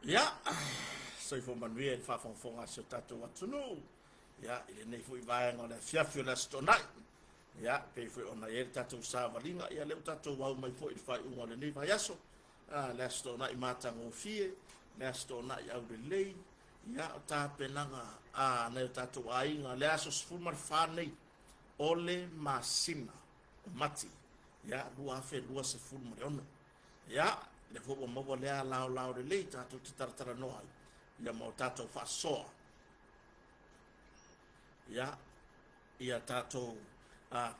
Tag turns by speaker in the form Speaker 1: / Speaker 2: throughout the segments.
Speaker 1: Ia, soifua manuia i le faafogafoga a si o tatou atunuu, ia, i lenei foi vaega o le afiafi o le Aso Toonai. Ia, pei foi ona i ai le tatou savaliga, ia lea ua tatou au mai foi i le faaiuga o lenei vaiaso, a, le Aso Toonai matagofie, le Aso Toonai aulelei, ia, o tapenaga a nai o tatou aiga, le aso 14 nei o le masina o Mati, ia, 2026. Ia, lea foi ua maua lea laolao lelei tatou te talatalanoa ai, ia ma o tatou faasoa. Ia, ia tatou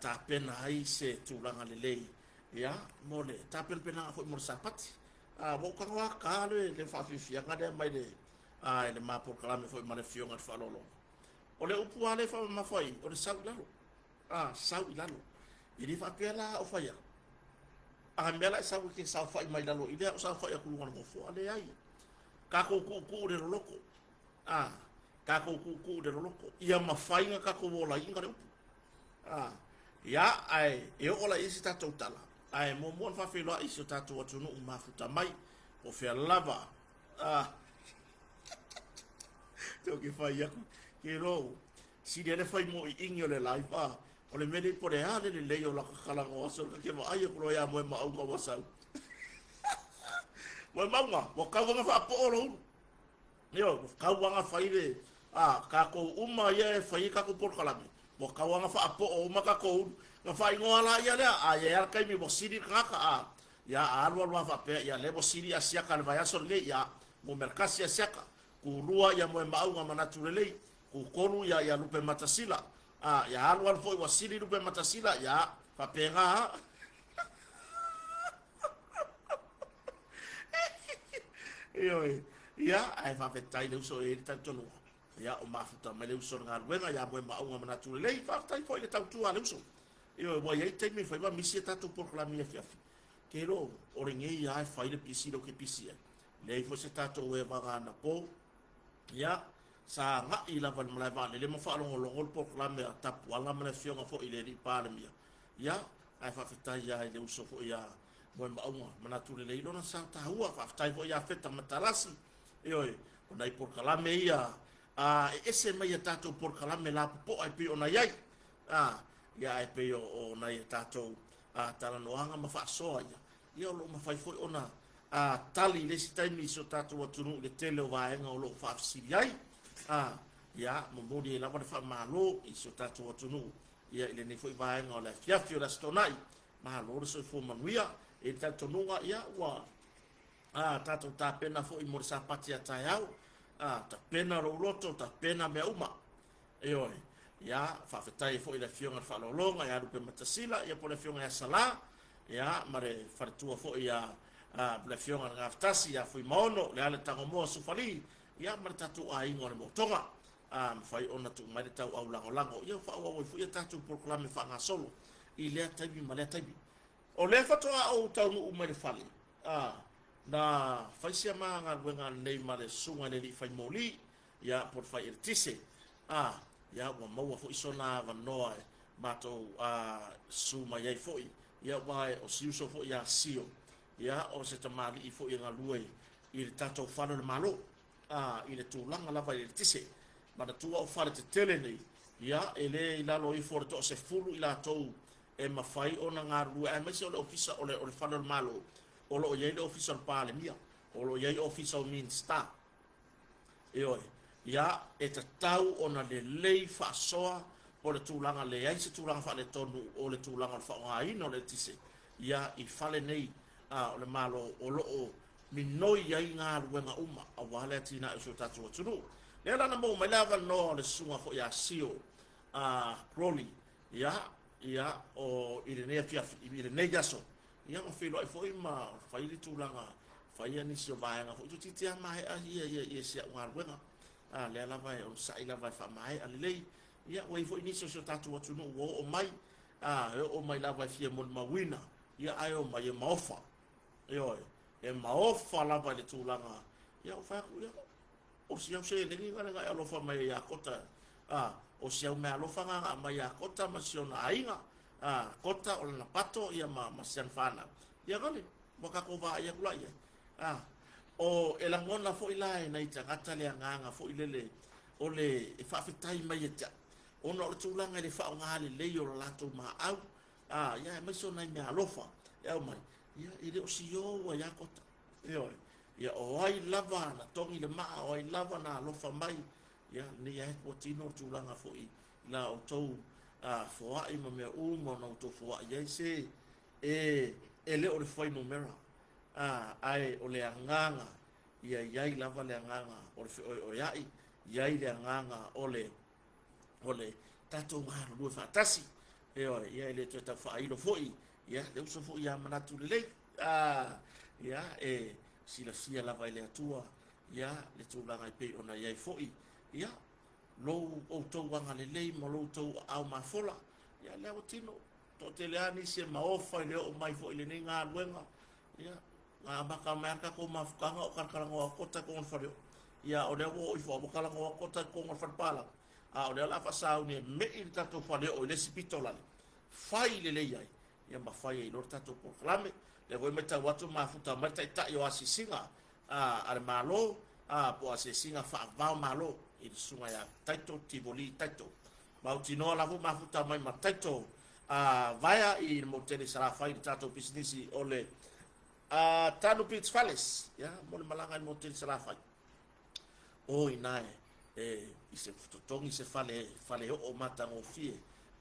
Speaker 1: tapena ai se tulaga lelei, ia, mo le tapenapenaga foi mo le Sapati. Ua ou tago lava ta le faafiafiaga lea mai le, i le ma polokalame foi ma le Afioga i le Faaaloalo. O le upu lava lea e faamamafa ai, o le sau i lalo. Sau i lalo. E le faapea la o fai atu, a mea la e sau e te saofai mai lalo i lea o saofai atu luga o le nofoa, leai. Tatou tuutuu le loloto. Tatou tuutuu le loloto. Ia mafai ona tatou olaina le upu. Ia, ae e oo la i ai se tatou tala, ae muamua ona faafeiloai i si o tatou atunuu mafuta mai, po o fea lava. Tau ke fai aku, ke lou, sili ai le fai moʻiʻini o le live, o le mea nei po o le a le lelei o laka talanoa aso ka ke vaai aku loa ia Moemauga ua sau. Moemauga, ua tau ona faapoo lou ulu. Ioe, ua tau ona fai le, tatou uma ia e fai ai tatou polokalame, ua tau ona faapoo uma tatou ulu. Na faaigoa la ia lea, a i ai lava le taimi ua sili le tagata, ia a alu alu lava faapea, ia lea ua sili Asiata i le vaiaso lenei, ia numera 1 Asiata, tu 2 ia Moemauga manatu lelei, tu 3 ia Lupematasila, ia alu alu foi ua sili Lupematasila, ia faapena lava. Ioe, ia, ae faafetai le uso e i ai le talitonuga, ia, o mafuta mai le uso i le galuega ia Moemauga manatu lelei, faafetai foi i le tautua a le uso. Ioe, ua i ai taimi e fai ma misi a tatou polokalame i afiafi. Ke lo, o lenei lava e fai le pisi lea ou te pisi ai. Leai foi se tatou evaga anapo. Ia, sa agai lava i le malae vaalele ma faalogologo le polokalame a Tapuala ma le afioga foi i le alii Palemia. Ia, ae faafetai lava i le uso foi ia Moemauga, manatu lelei lona sa taua. Faafetai foi ia Feta Matalasi. Ioe, o nai polokalame ia e ese mai ia tatou polokalame lapopoa e pei ona i ai. Ia, ae pei o nai a tatou talanoaga ma faasoa ia, ia o lo o mafai foi ona tali i le isi taimi i si o tatou atunuu i le tele o vaega o lo o faafesili ai. Ia, momoli ai lava le faamalo i si o tatou atunuu ia i lenei foi vaega o le afiafi o le Aso Toonai. Malo le soifua manuia. E i ai le talitonuga, ia ua tatou tapena foi mo le Sapati a taeao. Tapena lou loto, tapena mea uma. Ioe. Ia, faafetai foi i le Afioga i le Faaaloaloga ia Lupe Matasila, ia po o le Afioga ia Sala, ia, ma le faletua foi ia le Afioga i le Gafatasi ia Fuimaono, Leala Tagomoa Sufali, ia, ma le tatou aiga o le Motoga. A mafai ona tuu mai le tauau lagolago, ia faaauau ai foi a tatou polokalame faagasolo i lea taimi ma lea taimi. O lea faatoa ou taunuu mai le fale, a, na fai sia ma galuega ananei ma le susuga i le alii fai moli, ia, po o le fai eletise, a, ia, ua maua foi sona avanoa e matou susu mai ai foi, ia, aua o si uso foi ia Sio, ia, o se tamalii foi e galue i le tatou fale o le Malo, a, i le tulaga lava i le eletise. Manatua o fale tetele nei, ia, e le i lalo ifo o le toasefulu i latou e mafai ona galulue, aemaise o le ofisa o le fale o le Malo, o lo o i ai le ofisa o le Palemia, o lo o i ai ofisa o Minisita. Ioe, ia, e tatau ona lelei faasoa po o le tulaga, leai se tulaga faaletonu o le tulaga o le faaaogaina o le eletise, ia, i fale nei o le Malo o lo o minoi ai galuega uma aua le atinae o si o tatou atunuu. Lea la na maua mai le avanoa o le susuga foi ia Sio Crowley, ia, ia, o i lenei afiafi, i lenei aso, ia, ma feiloai foi ma fai le tulaga, fai nisi o vaega foi, toeitiiti lava maea ia, ia, ia si au galuega. A, lea lava e onosai lava e faamaea lelei. Ia, ua i ai foi nisi o si o tatou atunuu ua oo mai, a, e oo mai lava e fia molimauina, ia, ae o mai e maofa. Ioe, e maofa lava i le tulaga, ia, ua fai atu, ia, o si au seleni na e alofa mai ia Kota, a, o si au meaalofa na na aumai ia Kota ma si ona aiga, a, Kota o lana pato, ia, ma si ana fanau. Ia gale, ua tatou vaai atu la i ai. A, o e lagona foi la e nai tagata le agaga foi lele o le e faafetai mai ia te au, ona o le tulaga i le faaaoga lelei o le latou maau, a, ia, aemaise o nai meaalofa e aumai, ia, e le o sio ua ia Kota. Ioe, ia, o ai lava na togi le maa, o ai lava na alofa mai, ia, lenei lava ua tino le tulaga foi i la outou foai ma mea uma na outou foai ai, se e le o le fuainumera, ae o le agaga, ia i ai lava le agaga o le feoeoeai, i ai le agaga o le tatou galulue faatasi. Ioe, ia, e le toe tau faailo foi, ia, le uso foi ia Manatu Lelei, ia, e silafia lava i le Atua, ia, le tulaga e pei ona i ai foi, ia, lou outou agalelei ma lou outou aao mafola, ia, lea ua tino, toatele lava nisi e maofa i le oo mai foi i lenei galuega, ia, na amata mai lava le tatou mafutaga o talatalanoa atu o tatou i le fale oo. Ia, o lea ua oo ifo lava ua talanoa atu o tatou i le fale palagi, a o lea o le a faasauni e mei le tatou fale oo i le isi pito lale, fai lelei ai, ia ma fai ai loa le tatou polokalame. Lea foi e matau atu mafuta mai le taitai o asiasiga a le Malo, po o asiasiga faavao Malo i le susuga ia Taito Tivoli Taito. Mautinoa la foi mafuta mai ma Taito Vaea i le motu tele i Salafai i le tatou pisinisi o le Tanu Beach Fales, ia, mo le malaga i le motu tele i Salafai. O ina e i se totogi se fale, fale oo matagofie,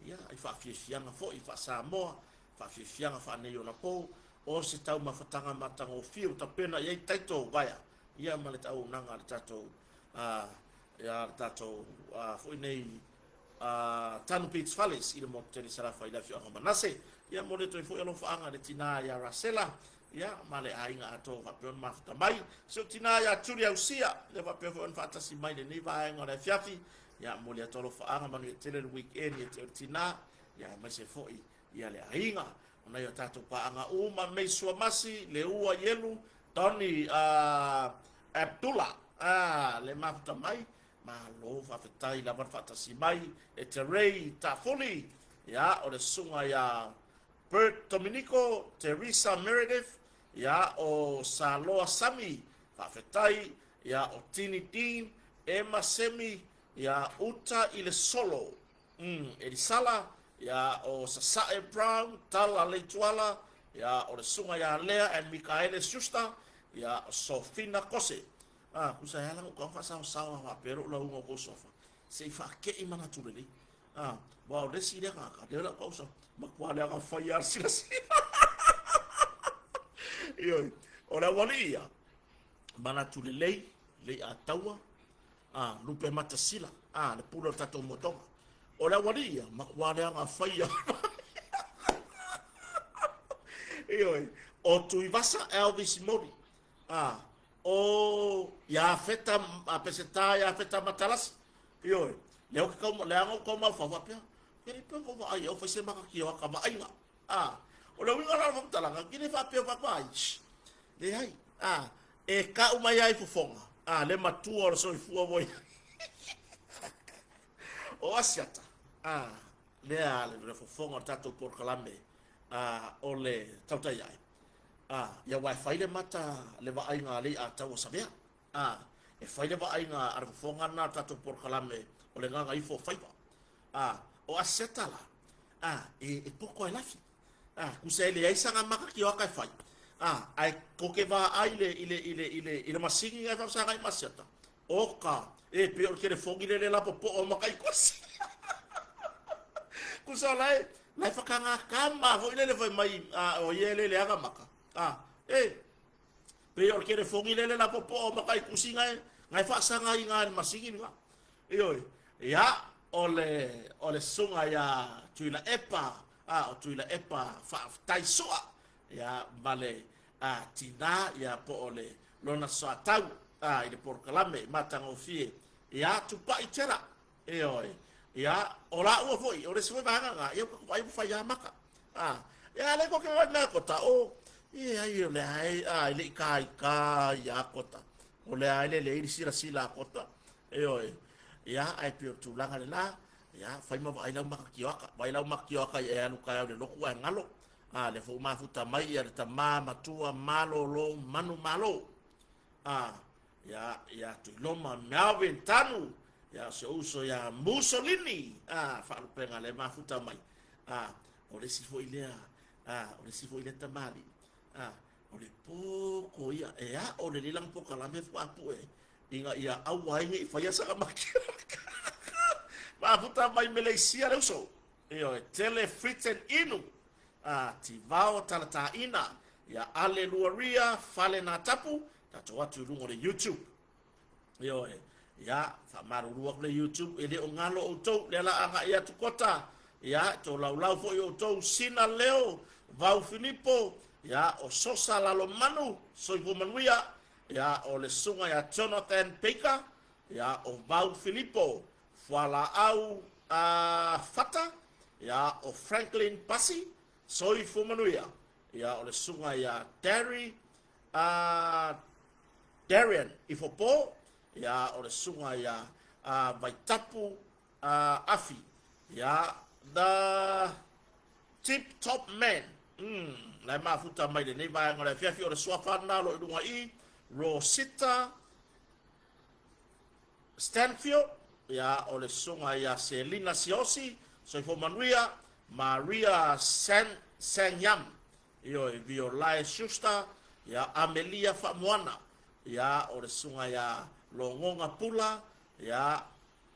Speaker 1: ia, i faafiafiaga foi faa-Samoa, faafiafiaga faaneionapo, o se taumafataga matagofie ua tapena i ai Taito Vaea, ia, ma le auaunaga a le tatou, ia, le tatou foi nei Tanu Beach Fales i le motu tele i Salafai i le afioaga o Manase. Ia, momoli atu ai foi alofaaga i le tina ia Rasela, ia, ma le aiga atoa faapea ona mafuta mai. Si ou tina ia Tuli Ausia, ia faapea foi ona faatasi mai lenei vaega o le afiafi. Ia, momoli atu alofaaga, manuia tele le weekend ia te oe le tina, ia, aemaise foi ia le aiga. O nai o tatou paaga uma, Mei Suamasi, Leua Ielu, Tony Abdullah, le mafuta mai. Malo faafetai lava le faatasi mai e te Ray Tafuli, ia, o le susuga ia Bert Dominico, Teresa Meredith, ia, o Saloa Sami, faafetai, ia, o Tini Dean, Emma Semi, ia, Uta i le Solo, Elisala, Ia, o Sasae Brown, Tala Leituala, ia, o le susuga ia Lea and Mikaele Schuster, ia, o Sofina Kose. Ah, tusa e ala ona ou faasaosao a faapea lou lauga o kou suafa, se i faakei manatu lelei. Ah, aua o le isi lea tagata, lea o le a ou tausa, matua leaga fai lava le silasila. Ioe, o le aualii ia, manatu lelei, lei ataua, a, lupe matasila, a, le pule o le tatou motoga. O le aualii ia, matua leaga faia. Ioe, o Tuivasa Elvis Moli, a, o Iafeta, a Peseta Iafeta Matalasi. Ioe, lea ou te tau, leaga ou tau mafaufau faapea, e le pe ou vaai au fai se makatio a ka vaaiga. A, o le uiga la o le faamatalaga, e le faapea vaai, leai, a, e kau mai ai fofoga, a, le matua o le soifua ua i ai. O Asiata, a, lea le fofoga o le tatou polokalame, a, o le tautai ai. A, ia aua e fai le mata le vaaiga a Lei'ataua Savea. A, e fai le vaaiga a le fofoga lena o le tatou polokalame o le Gagaifo o Faiva. A, o Asiata la, a, e, e poto e lafi. A, tusa e leai sana mata tioata e fai. A, ae tou te vaai i le, i le, i le, i le, i le masini na e faasaga ai ma Asiata, oka, e pei o le telefoni lea le lapopoo o maka i kosi. Tusa o la e, la e whakangakama foi lele fai mai, a, o ia e le leaga maka. A, e, pei o le telefoni lele lapopoo o maka i kusi na e, na e faasaga i ngā le masini nga. Ioe, ia, o le, o le susuga ia Tuilaepa, a, o Tuilaepa faafetai sua, ia, ma le, a, tinā, ia, po o le lona soatau, a, i le polokalame matagofie, ia, Tupai Tera, ioe, ia, o lāua foi, o le isi foi vaega lena, ia, ua vaai ua fai lava maka, a, ia, le koke mai mea kota, o, e ai, o le ai, a, e le i kāi kā ia kota, o le ai le lei le silasila a kota, Ioe. Ia, ae pei o le tulaga lena, ia, fai ma vaai lau maka tioaka. Vaai lau maka tioaka ia e alu taeao i le lotu ae galo. A, lea foi ua mafuta mai ia le tama matua malolo manumalo. A, ia, ia Tuiloma Melvin Tanu, ia o si ou uso ia Mussolini, a, faalupega lea e mafuta mai. A, o le isi foi lea, a, o le isi foi lea tamalii, a, o le poko ia, e aʻo lelei lana polokalame faatoa pue ina ia aua ai ne i faia sana makiaka. Mafuta mai Meleisia le uso. Ioe, tele Fritten inu. A, Tivao Talataina, ia Ale Luaria, Fale Nā Tapu, tatou atu i luga o le YouTube. Ioe, ia, faamalulu atu le YouTube, e le o galo outou, lea la agai atu kota, ia, tolaulau foi outou, Sina Leo, Vau Filipo, ia, o Sosa Lalomanu, Soifua Manuia, Ia, o le susuga ia Jonathan Baker, ia, o Vau Filipo Fualaau a Fata, ia, o Franklin Pasi, Soifua Manuia, ia, o le susuga ia Darry a Darian Ifopo, ia, o le susuga ia a Vaitapu a Afi, ia, the Tip Top Man, umm, la e mafuta mai lenei vaega o le afiafi, o le suafa lena o lo o i luga i Rosita Stanfield, ia, o le susuga ia Selina Siosi, Soifua Manuia, Maria San, Sangyam, ioe, Violae Schuster, ia, Amelia Faamoana, ia, o le susuga ia Logoga Pula, ia,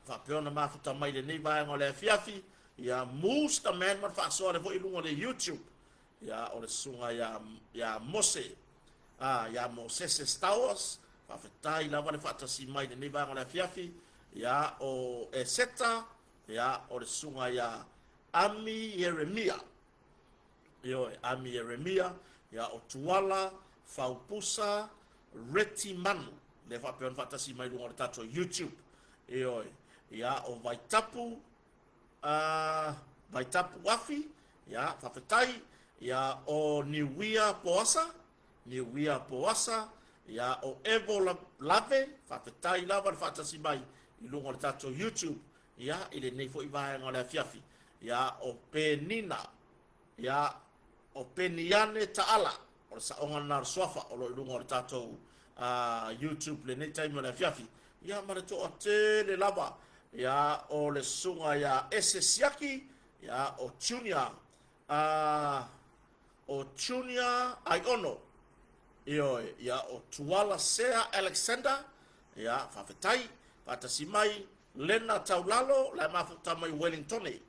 Speaker 1: Faapea ona mafuta mai lenei vaega o le afiafi, ia Moose the Man ma le faasoa lea foi i luga o le YouTube. Ia, o le susuga ia, ia Mose, a, ia Mosese Stowers, faafetai lava le faatasi mai lenei vaega o le afiafi. Ia, o Eseta, ia, o le susuga ia Ami Ieremia. Ioe, Ami Ieremia, ia, o Tuala, Faupusa, Reti Manu, lea faapea ona faatasi mai luga o le tatou YouTube. Ioe, ia, o Vaitapu, uh, Vaitapu Afi, ia, faafetai, ia, o Niuia Poasa, Niuia Poasa, ia, o Evo Lave, faafetai lava le faatasi mai i luga o le tatou YouTube, ia, i lenei foi vaega o le afiafi, ia, o Penina, Ia, o Peniane Taala, o le saoga lena o le suafa o lo o i luga o le tatou YouTube lenei taimi o le afiafi. Ia, ma le toatele lava, ia, o le susuga ia Ese Siaki, Ia, o Junior, a, o Junior Aiono, ioe, ia, o Tuala Sea Alexander, ia, faafetai, faatasi mai, Lena Taulalo, la e mafuta mai Wellingtone,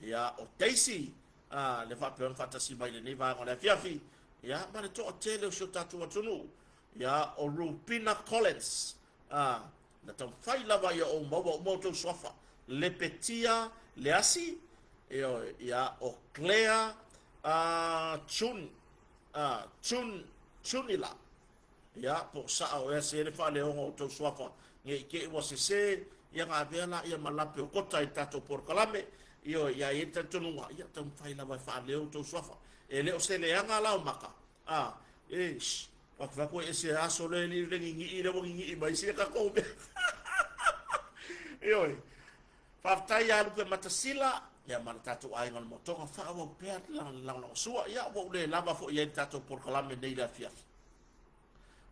Speaker 1: ia, o Daisy, a, le faapea ona faatasi mai lenei vaega o le afiafi, ia, ma le toatele o si o tatou atunuu, ia, o Rupina Collins, a, na taumafai lava ia ou maua uma outou suafa, Lepetia Leasi, ioe, ia, o Claire a, Chun, a, Chun, Chunila, ia, po o sao ea se le faaleoga o outou suafa, ne i te i ua sesē, ia ona avea lea ma lape o kota i le tatou polokalame, ioe, ia i ai le talitonuga, ia taumafai lava e faaleo outou suafa. E le o se leaga la o maka, a, e, shh, Fai atu e ese aso lea le le gigii lea ua gigii mai sia tatou mea. Ioe. Faafetai ia Lupe Matasila, ia ma le tatou aiga o le Motoga, faaauau pea le lagolagosua. Ia ua ou le lava foi i ai le tatou polokalame nei i le afiafi.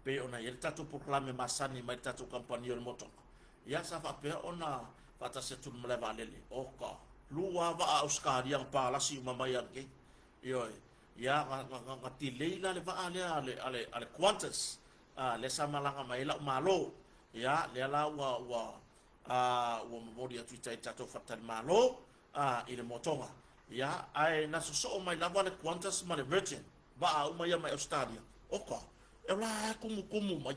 Speaker 1: Pei ona i ai le tatou polokalame masani mai le tatou kamupani o le Motoga. Ia sa faapea ona faatasi atu i le malae vaalele. Oka, lua vaa Ausetalia na palasi uma mai ananei. Ioe. Ia, na, na, na, na delay la le vaa lea a le, a le, a le Qantas, a, lea sa malaga mai ai la'u malo. Ia, lea la ua, ua, a, ua momoli atu i tai i le tatou faletalimalo, a, i le motoga. Ia, ae na sosoo mai lava le Qantas ma le Virgin, vaa uma ia mai Ausetalia. Oka, e la e tumutumu mai.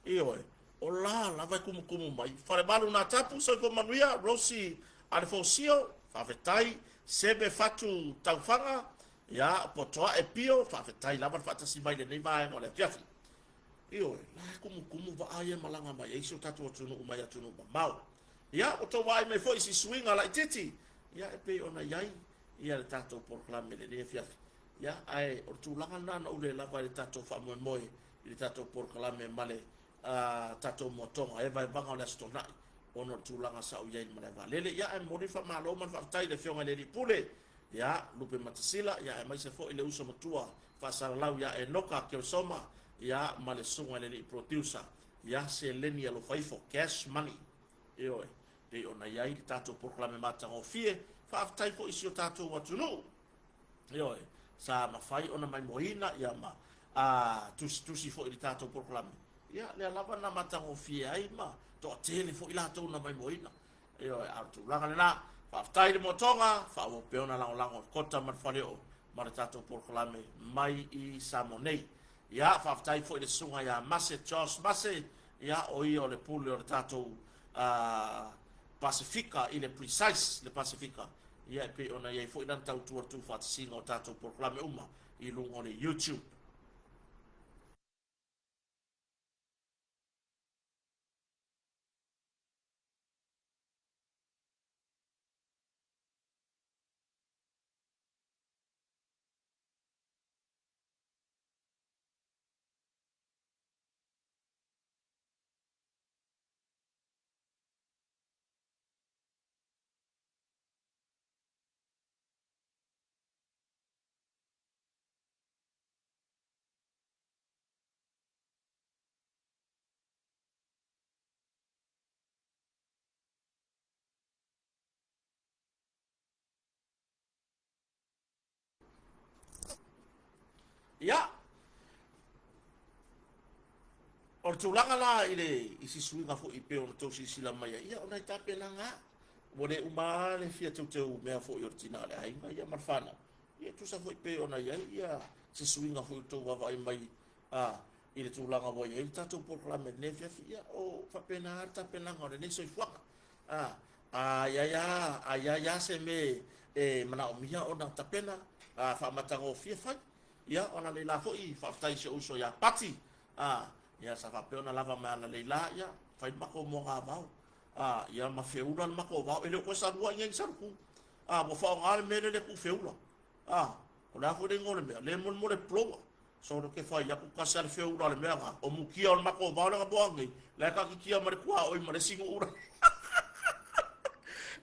Speaker 1: Ioe, o la lava e tumutumu mai. Falemalu Natapu, soifua manuia, Rosie Alefosio, faafetai, Seve Fatu Taufaga, ia, Potoae Pio, faafetai lava le faatasi mai i lenei vaega o le afiafi. Ioe, la e tumutumu vaa ia e malaga mai ai si o tatou atunuu mai atunuu mamao. Ia, ua tou vaai mai foi i si suiga laitiiti, ia, e pei ona i ai ia le tatou polokalame i lenei afiafi. Ia, ae o le tulaga lena na ou le lava i le tatou faamoemoe i le tatou polokalame ma le tatou moatoga e vaevaga o le Aso Toonai ona o le tulaga sa ou i ai i le malae vaalele. Ia, ae momoli le faamalo ma le faafetai i le Afioga i le Alii Pule, ia, Lupe Matasila, ia, aemaise foi le uso matua faasalalau ia Enoka Keosoma, ia, ma le susuga i le Alii Producer, ia, Seleni Alofaifo, Cash Money. Ioe, pei ona i ai le tatou polokalame matagofie. Faafetai foi i si o tatou atunuu. Ioe, sa mafai ona maimoaina ia ma a tusitusi foi i le tatou polokalame. Ia, lea lava na matagofie ai ma toatele foi latou na maimoaina. Ioe, a o le tulaga lena. Faafetai i le moatoga, faaauau pea ona lagolago le kota ma le faleoo ma le tatou polokalame mai i Samoa nei. Ia, faafetai foi i le susuga ia Mase, Josh Mase, ia, o ia o le pule o le tatou Pasefika i le Precise, le Pasefika. Ia e pei ona i ai foi lana tautua i le tuufaatasiga o tatou polokalame uma i luga o le YouTube. Ia, o le tulaga la i le i si suiga foi pei ona tou silasila mai ai, ia o nai tapenaga lava. Ua le uma lava le fia teuteu mea foi o le tina o le aiga ia ma le fanau. Ia e tusa foi pei ona i ai ia se suiga foi o tou vaavaai mai a, i le tulaga ua i ai le tatou polokalame i lenei afiafi. Ia o faapena lava le tapenaga o lenei soifuaga. A, a i ai lava, a i ai lava se mea e manaomia ona tapena, a faamatagofie fai. Ia, o analeila foi, faafetai i si ou uso ia Pati, a, ia sa faapea ona lava mai analeila, ia, fai le matou moagavao. A, ia ma feula le matou vao, e le o toe salua i inei ni salutu. A, ua faaaoga le mea lea le tuufeula. A, o le a foi le igoa o le mea? Le blower. Solo ke fai atu tasi a le feula o le mea na. O mukia o le matou vao lea na moa nei, la e taatitia ma le tuaoi ma le isi nuu la.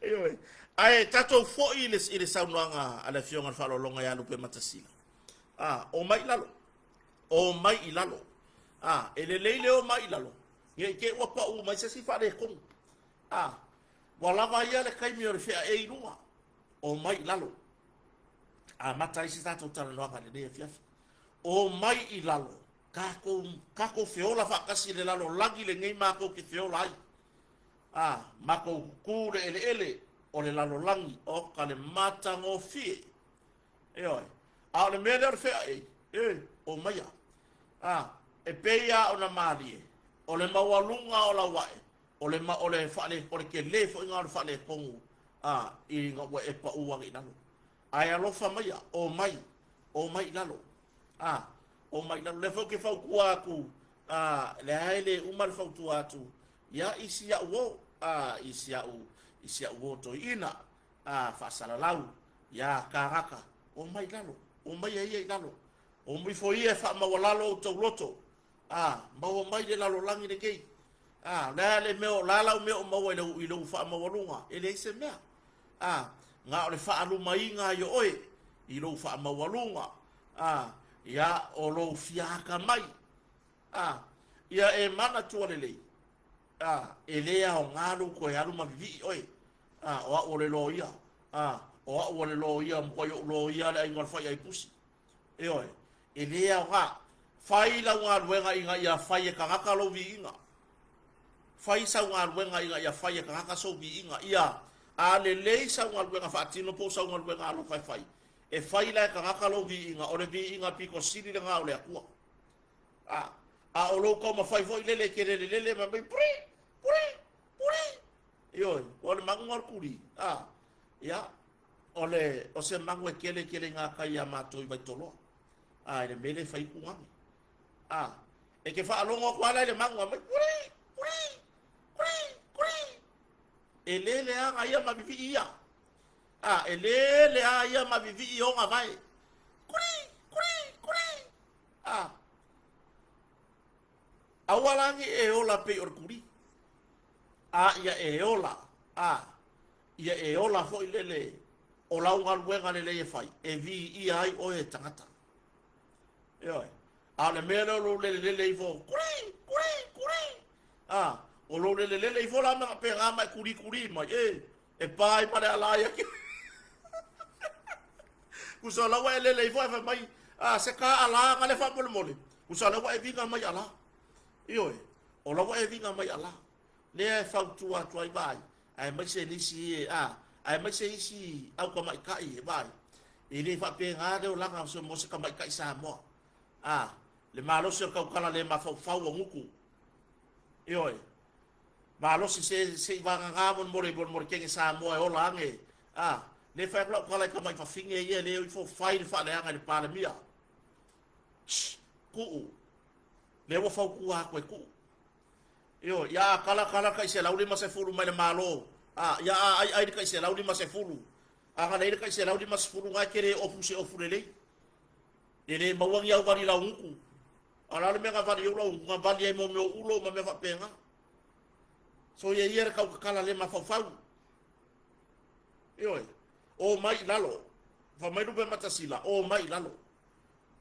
Speaker 1: Ioe. Ae tatou foi i le, i le saunoaga a le Afioga i le Faaaloaloga ia Lupematasila. A, o mai i lalo. O mai i lalo. A, e lelei le o mai i lalo, ne i te i ua pau mai se isi faaletonu. A, ua lava ia le taimi o le feaei i luga, o mai i lalo. Amata ai se tatou talanoaga i lenei afiafi. Omai i lalo, tatou, tatou feola faatasi i le lalolagi lenei matou te feola ai. A, matou tu le eleele o le lalolagi, oka le matagofie. Ioe. A o le mea lea o le feaei, e, omaia. A, e pei lava ona malie, o le maualuga o lau ae, o le, o le, faale, o le tele foi lena o le faaletonu, a, ina ua e pau ane i lalo. Ae alofa maia, omai, omai i lalo. A, omai i lalo. O lea foi ou te fautua atu, a, leai e le uma le fautua atu, ia, i si au uo, a, i si au, i si au uo toeaina, a, faasalalau, ia, kānaka, omai i lalo, omai ia i lalo. Omai ifo ia e faamaualalo outou loto, a, maua mai le lalolagi lenei. A, o le a le mea, o le a lau mea o maua i lou, i lou faamaualuga? E leai se mea. A, na o le faalumaina ai o oe i lou faamaualuga, a, ia, o lou fia atamai. A, ia e manatua lelei, a, e le aoga lou toe alu ma vivii oe. A, o au o le loia, a, o au o le loia, matuai ou loia le aiga o le faiai pusi. Ioe, e le aoga. Fai lau galuega ina ia fai e tagata lou viiga. Fai sau galuega ina ia fai e tagata sou viiga. Ia, a lelei sau galuega faatino po o sau galuega alofa e fai, e fai la e tagata lou viiga, o le viiga pito sili lena o le Atua. A, a o lou taumafai foi lele e te lelelele ma mai, puri, puri, puri. Ioe, o le manuga o le tuli. A, ia, o le, o se manu e kele kele i ngā kai a mātou i Vaitoloa. A, i le mele fai tugane. A, e ke whaalogo aku ala i le manu a mai, kuri, kuri, kuri, kuri. E lele aga ia ma vivi ia. A, e lele a ia ma vivi o ngā vai. Kuri, kuri, kuri. A, aua la ni e ola pei o le kuri. A, ia e ola. A, ia e ola foi lele o lau galuega lelei e fai, e viia ai oe e tagata. Ioe. A o le mea lea o lou lelelele ifo, kuri, kuri, kuri. A, o lou lelelele ifo la ma pe ngā mai kuri kuri mai, e, e pa ai ma le ala ia ki. Kusa lau e lele ifo e fai mai, a, se ka ala nga le faamolemole. Kusa lau e vinga mai ala. Ioe. O lau e vinga mai ala. Lea e fautua atu ai vaai, aemaise nisi e, a, aemaise isi au tamaitai e vaai, e le faapena le olaga o se, mo se tamaitai Samoa. A, le malosi o le tautala le mafaufau o gutu. Ioe, malosi se, se i vagagā molemole, molemole kenge Samoa e ola age. A, le fai atu lau tala i tamai fafine ia le o ifo fai le faaleaga i le Palemia. Shh, kuu. Lea ua fautua atu e kuu. Ioe, ia a kala kala tai 150 mai le Malo, a, ia a ai ai le tai 150, a gana i le tai 150 na e te le ofu se ofu lelei. E le maua ni au vali laugutu. A o le a le mea na vali ai ou laugutu, na vali ai mo mea o ulo ma mea faapena. So ia ia le tautatala le mafaufau. Ioe, o mai i lalo. Fai mai Lupematasila, o mai i lalo.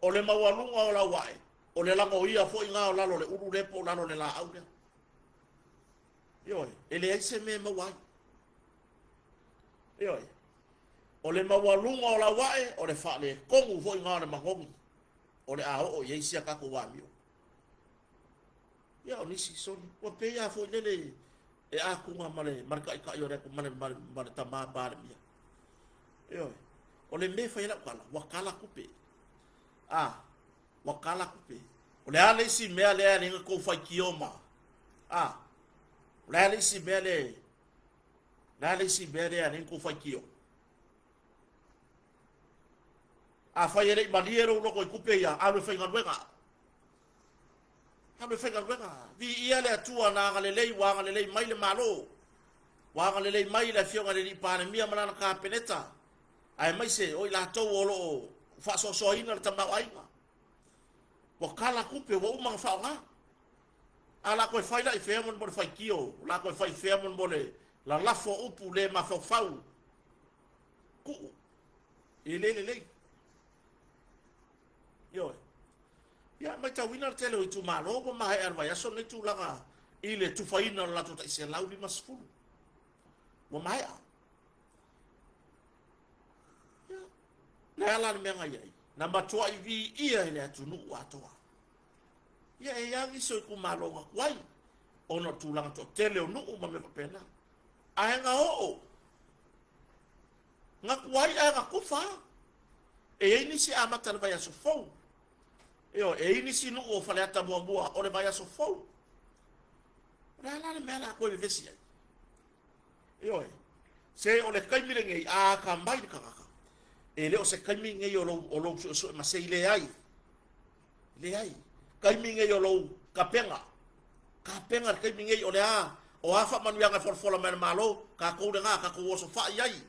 Speaker 1: O le maualuga o lau ae, o le lagoia foi na o lalo o le ulu lea po o lalo o le laau lea. Ioe, e leai se mea e maua ai. Ioe, o le maualuga o lau ae, o le faaletonu foi na o le manogi, o le a oo i ai si a tatou amio. Ia, o nisi soli, ua pei lava foi lele e atuga ma le, ma le taitai o le, ma le, ma le, ma le tamā Palemia. Ioe, o le mea e fai ai lau tala, ua kala tupe. A, ua kala tupe. O le a le isi mea lea e ala ai ona tou faitio ma, a, o le a le isi mea lea, o le a le isi mea lea e ala ai ona tou faitio? Afai e le i malie lou loto i tupe ia, alu e faigaluega. Alu e faigaluega. Viia le Atua na agalelei, ua agalelei mai le Malo, ua agalelei mai le Afioga i le Alii Palemia ma lana Kapeneta, aemaise o i latou o lo o faasoasoaina le tamaoaiga. Ua kala tupe, ua uma ona faaaoga. A o le a toe fai la i fea mo le faitio, o le a toe fai i fea mo le lalafo o upu le mafaufau, tuu, e le lelei. Ioe. Ia, matauina le tele o itumalo ua maea le vaiaso lenei tulaga i le tufaina o le latou tai 150. Ua maea. Ia, Le a la le mea na i ai? Na matuai viia e le atunuu atoa. Ia e i ai nisi o itumalo na tuai ona o tulaga toatele o nuu ma mea faapena. Ae na oo. Na tuai ae na tufa. E i ai nisi e amata i le vaiaso fou. Ioe, e i ai nisi nuu o Faleata muamua o le vaiaso fou. O le a la le mea la toe vevesi ai? Ioe, se o le taimi lenei a atamai le tagata, e le o se taimi lenei o lou, o lou suesue masei, leai. Leai. Taimi lenei o lou tapena. Tapena le taimi lenei o le a, o a faamanuiaga e folafola mai e le Malo, tatou lena, tatou osofai ai.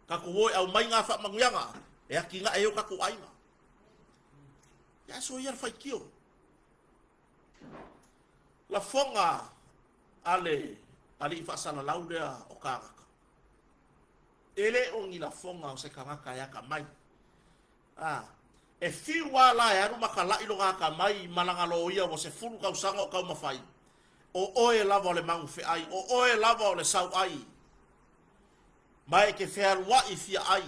Speaker 1: Tatou o e aumai na faamanuiaga e atinae ai o tatou aiga. Ia aso ia le faitio. Lafoga a le alii faasalalau lea o kānaka. E le o ni lafoga o se tagata e atamai. A, e fiu lava la e alu ma tala'i lona atamai ma lana loia ua 10 tausaga o taumafai, o oe lava o le magufe'ai, o oe lava o le sau'ai, ma e te fealua'i fia'ai.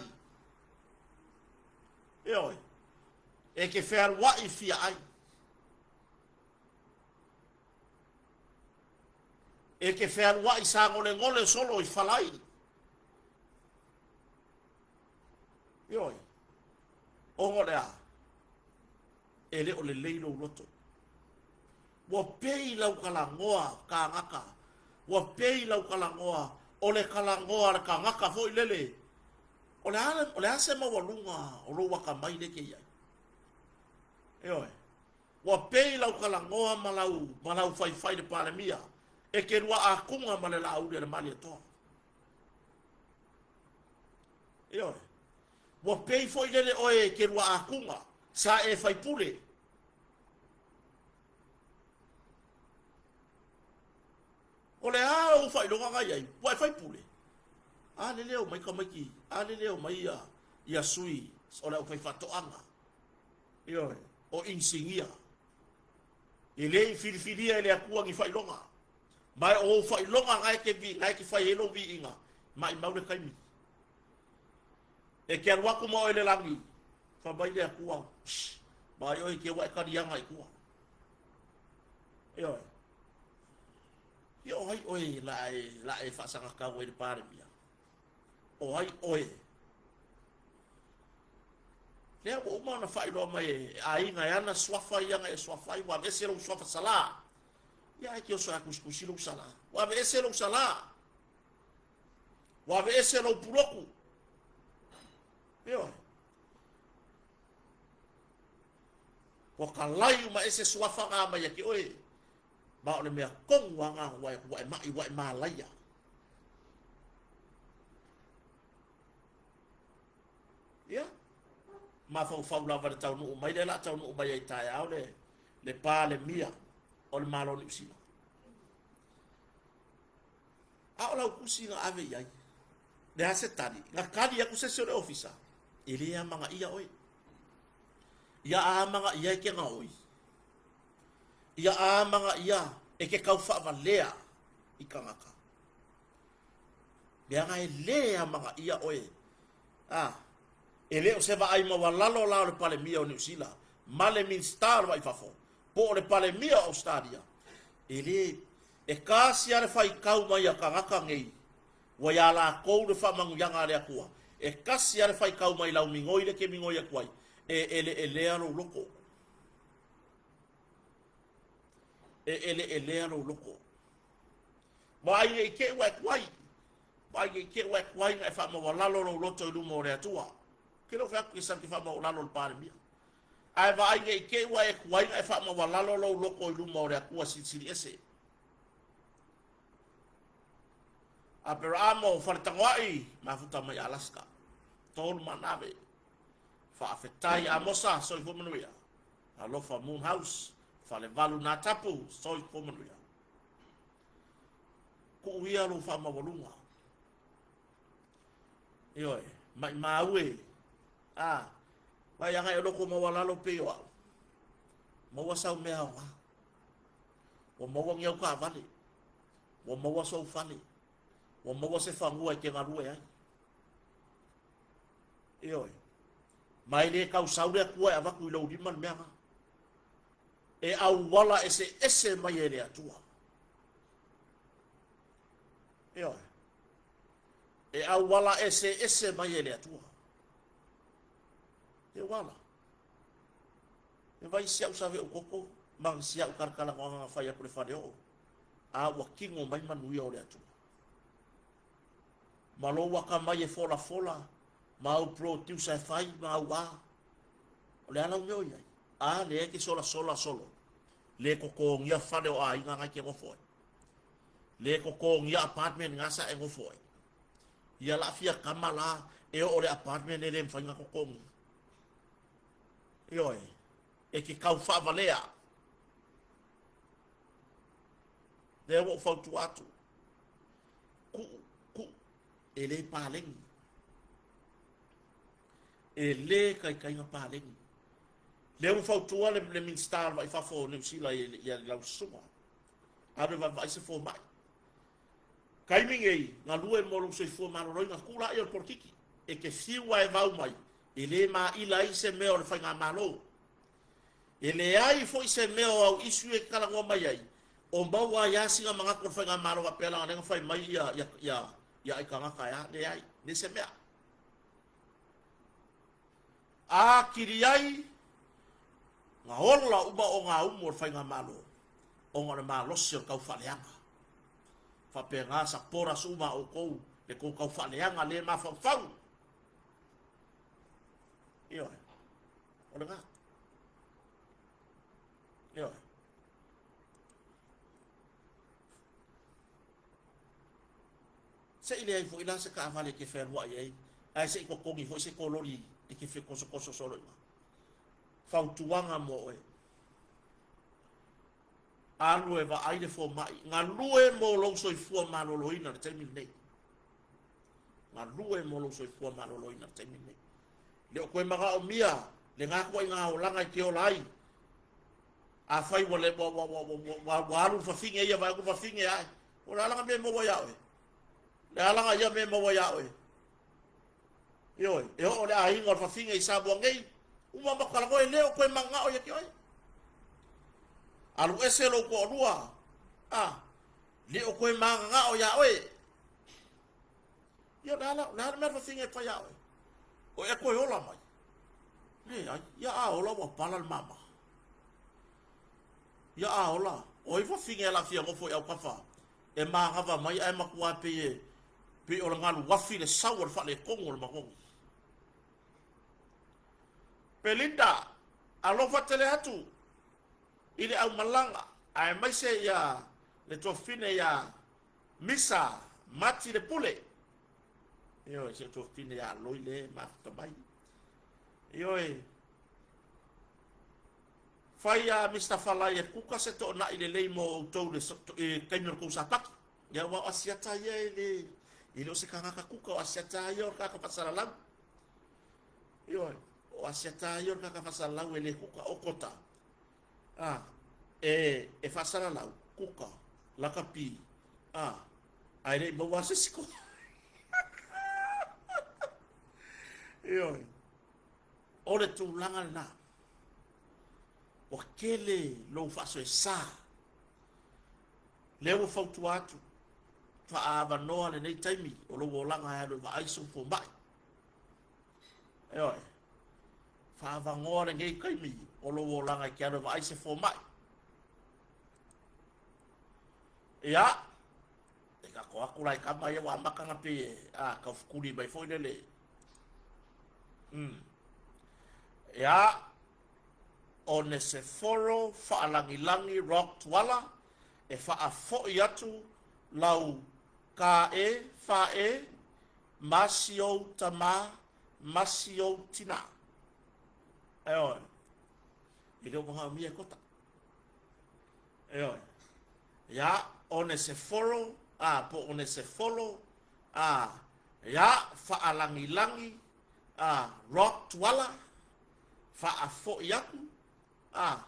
Speaker 1: Ioe, e te fealua'i fia'ai. E te fealua'i sagolegole solo i falai. Ioe, ona o le a? E le o lelei lou loto. Ua pei lau talanoa kānaka, ua pei lau talanoa o le talanoa a le tagata foi lele. O le a, o le a se maualuga o lou atamai lea e te i ai? Ioe. Ua pei lau talanoa ma lau, ma lau faifai i le Palemia, e te lua atuga ma le Laauli a le Malietoa. Ioe. Ua pei foi lele oe e te lua atuga, sa e faipule. O le a ou faailoga na i ai, ua e faipule. A lele o mai tamaiti, a lele o mai ia, ia sui o le aufaifaatoaga. Ioe, o inisinia. E le i filifilia e le Atua ni faailoga. Ma e o ou faailoga na e te, na e te fai ai lou viiga, maimau le taimi. E te alu atu ma oe i le lagi, fai mai le Atua, shh, vaai oe i te ua e taliaga i tua. Ioe. Ia o ai oe la e, la e faasagatau ai le Palemia? O ai oe? Lea ua uma ona faailoa mai e aiga e ana suafa ia na e suafa ai, ua aveese lou suafa salā. Ia ae te oso e tusitusi lou salā. Ua aveese lou salā. Ua aveese lou puloku. Ioe. Ua kalai uma ese suafa ngā mai ia te oe. Ma o le mea tonu lava na ua e, ua e ma'i, ua e malaia. Ia, mafaufau lava i le taunuu mai lea la a taunuu mai ai taeao le, le Palemia o le Malo o Niu Sila. A o lau tusi na ave i ai, le a se tali, na tali atu se isi o le ofisa, e le amanaia oe. Ia amanaia e ke gaoi. Ia amanaia e ke tau faavalea i tagata. Leaga e le amanaia oe. A, e le o se vaai maualalo la o le Palemia o Niu Sila ma le Minisita o le Vai i Fafo, po o le Palemia o Ausetalia, e le, e tasi lava le faitau mai a tagata nei, ua iā latou le faamanuiaga a le Atua, e tasi lava le faitau mai lau migoi lea e te migoi atu ai, e eleelea lou loto. E eleelea lou loto. Vaai ne i te i ua e tuai. Vaai ne i te i ua e tuai na e faamaualalo lou loto i luma o le Atua. Ou te le o fai atu ke faamaualalo i le Palemia. Ae vaai ne i te i ua e tuai na e faamaualalo lou loto i luma o le Atua Silisili Ese. Aperamo Faletagoai, mafuta mai Alaska. Tolu manave. Faafetai Amosa, soifua manuia. Alofa Moon House, Falevalu Natapu, soifua manuia. Kuu ia lou faamaualuga. Ioe, maimau e. A, vai agai o loko maualalo pei o au. Maua sau mea aoga. Ua maua ni au taavale. Ua maua sou fale. Ua maua se fanua e te galue ai. Ioe. Ma e le tausau le Atua e avatu i lou lima le mea lena. E auala eseese mai e le Atua. Ioe. E auala eseese mai e le Atua. E uala. E vai si au save o koko, ma si au kalakala na fai aku le fale o. A ua kingo mai manuia o le Atua. Ma lou akamai e folafola, ma au producer e fai, ma au a. O le a lau mea o i ai? A lea e te solasola solo. Le totogia fale o aiga na e te nofo ai. Le totogia apartment na sa e nofo ai. Ia laafia kama la e oo le apartment e le mawhai ona totogi. Ioe, e te kau faavalea. Lea ua ou fautua atu. Kuu, kuu, e le paleni. E le taitaiga paleni. Lea ua fautua le, le Minista o le Vai Fafo o Niu Sila i, i lau susuga. Alu e vaavaai se fomai. Taimi nei, galue mo lou soifua maloloina, tuu laia o le polokiki. E te fiu lava e vau mai, e le maila ai se mea o le faigamalo. E leai foi se mea o au issue e te talanoa mai ai, o maua ai lava sina manatu o le faigamalo faapea leaga o lea na fai mai ia, ia, ia, ia aitagata e a, leai, leai se mea. Atili ai na ola uma ogaumu o le faigamalo ona o le malosi o le taufaaleaga. Faapena supporters uma a outou le tou taufaaleaga le mafaufau. Ioe, o lena. Ioe. Se i leai foi la se taavale e te fealuai ai, ae se i totogi foi se kololi e te fetosotoso solo i ina. Fautuaga mo oe. Alu e vaai le fomai. Galue mo lou soifua maloloina i le taimi lenei. Galue mo lou soifua maloloina i le taimi lenei. Le o toe manaomia lena ituaiga olaga e te ola ai. Afai ua le ua ua ua ua ua alu le fafine ia vaai atu le fafine ae. O le a lana mea e maua ia oe? Le a lana ia mea e maua ia oe? Ioe, e oo le aiga o le fafine i Samoa nei, uma ma talanoa e le o toe mananao ia te oe. Alu ese lou toalua, a, le o toe mananao ia oe. Ia, o le a la, o le a le mea le fafine e fai ia oe? O ea toe ola mai? Leai, ia a ola ua pala le mama. Ia a ola, o ai fafine e lafia nofo i autafa e manava mai ae matua pei e pei o le galu afi le sau o le faaletonu o le manogi. Belinda, alofa tele atu i le aumalaga aemaise ia le tuafafine ia Misa Mati le Pule. Ioe, si ou tuafafine ia Loi le mafuta mai. Ioe, fai a Mister Falai e kuka se toonai lelei mo outou le taimi o le tou sapati. Ia aua o Asiata ia e le e le o se tagata kuka, o Asiata ia o le tagata faasalalau. Ioe, o Asiata ia o le tagata faasalalau e le kuka, o Kota. A, e, e faasalalau, kuka, lakapi, a, ae le i maua se isi kuka. Ioe, o le tulaga lena. Ua tele lou faasoesa. Lea ua fautua atu, faaavanoa lenei taimi o lou olaga e alu e vaai sou fomai. Ioe, faaavanoa lenei taimi o lou olaga e te alu e vaai se fomai. Ia, e kako atu la i kama ia ua amata na pei e, a, taufetuli mai foi lele. Ia, o Neseforo Faalagilagi Rock Tuala e faafoi atu lau ka e fa e ma si ou tama ma si ou tina. Ioe. E le o manaomia e kota. Ioe. Ia, o Neseforo, a, po o Nesefolo, a, ia, Faalagilagi, a, Rock Tuala, faafoi atu, a,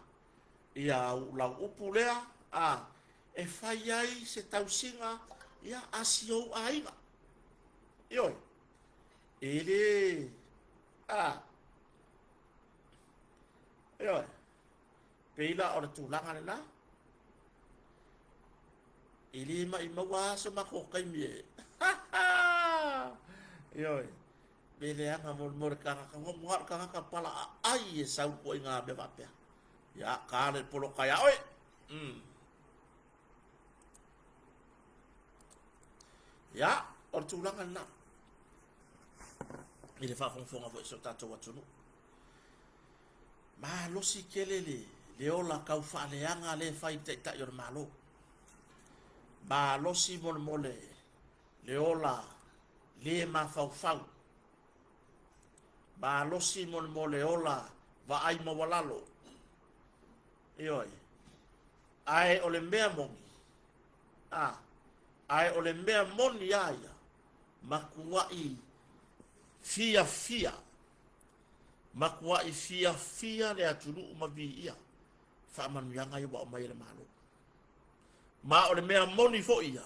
Speaker 1: ia lau upu lea, a, e fai ai se tausiga, ia, a si ou aiga. Ioe, e le, a, Ioe. Pei la o le tulaga lena. E le maumau lava so matou taimi e. Ioe. Me leaga mo le tagata, ua mua o le tagata pala aai e sau ituaiga mea faapea. Ia, ta le poloka ia oe. Ia, o le tulaga lena. I le faafogafoga foi a si o tatou atunuu. Malosi tele le, le ola tau faaleaga lea e fai i le Taitai o le Malo. Malosi molemole le ola le mafaufau. Malosi molemole ola vaai maualalo. Ioe. Ae o le mea moni, a, ae o le mea moni a ia, matuai fiafia, matuai fiafia le atunuu ma viia faamanuiaga ia ua aumai e le Malo. Ma o le mea moni foi ia,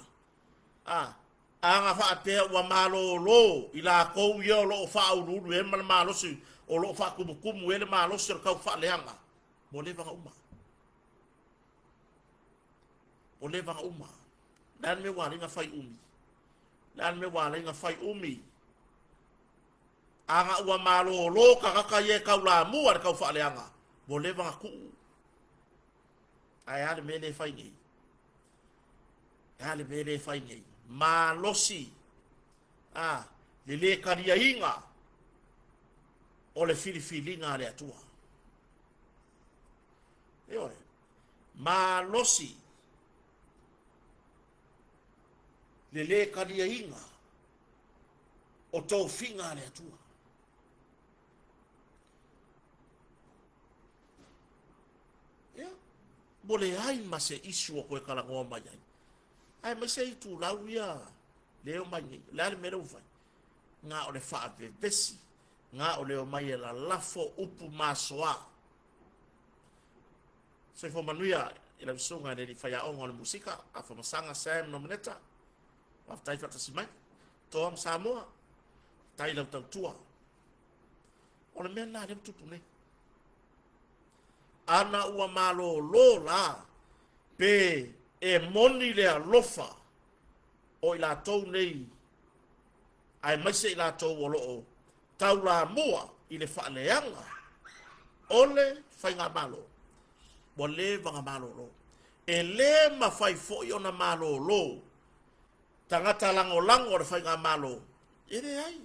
Speaker 1: a, ana faapea ua malolo i latou ia o lo o faauluulu ai ma le malosi, o lo o faatumutumu ai le malosi o le taufaaleaga, ua leva ona uma. Ua leva ona uma. O le a le mea ua ala ai ona fai umi? O le a le mea ua ala ai ona fai umi? Ana ua malolo tagata ia e taulamua i le taufaaleaga, ua leva ona tuu. Ae a le mea lea e fai nei? E a le mea lea e fai nei? Malosi a le lē taliaina o le filifiliga a le Atua. Ioe, malosi le lē taliaina o tofiga a le Atua. Ia, ua leai ma se issue o toe talanoa mai ai. Aemaise itulau ia lea e omai nei. O le a le mea lea ua fai? Na o le faavevesi, na o le omai e lalafo upu masoa. Soifua manuia i lau susuga i le alii faiaoga o le musika, Afamasaga Sam Nomeneta. Faafetai faatasi mai. Toa ma Samoa, faafetai i lau tautua. O le mea lena lea ua tupu nei. Ana ua malolo la, pe e moni le alofa o i latou nei, aemaise i latou o lo o taulamua i le faaleaga o le faigamalo, ua leva ona malolo. E le mafai foi ona malolo tagata lagolago o le faigamalo, e leai.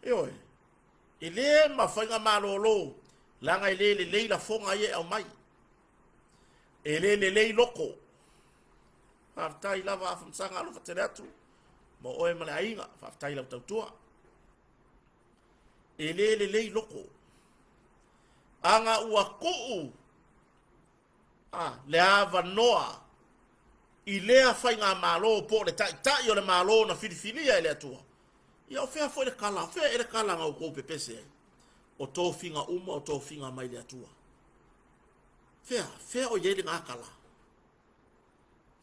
Speaker 1: Ioe, e le mafai ona malolo, leaga e le lelei lafoga ia e aumai. E le lelei loko. Faafetai lava Afamasaga, alofa tele atu mo oe ma le aiga, faafetai i lau tautua. E le lelei loko. Ana ua tuu a, le avanoa i lea faigamalo po o le taitai o le Malo na filifilia e le Atua, ia o fea foi le tala, o fea ea le tala na outou pepese ai? O tofiga uma o tofiga mai le Atua. Fea, fea o i ai lena tala?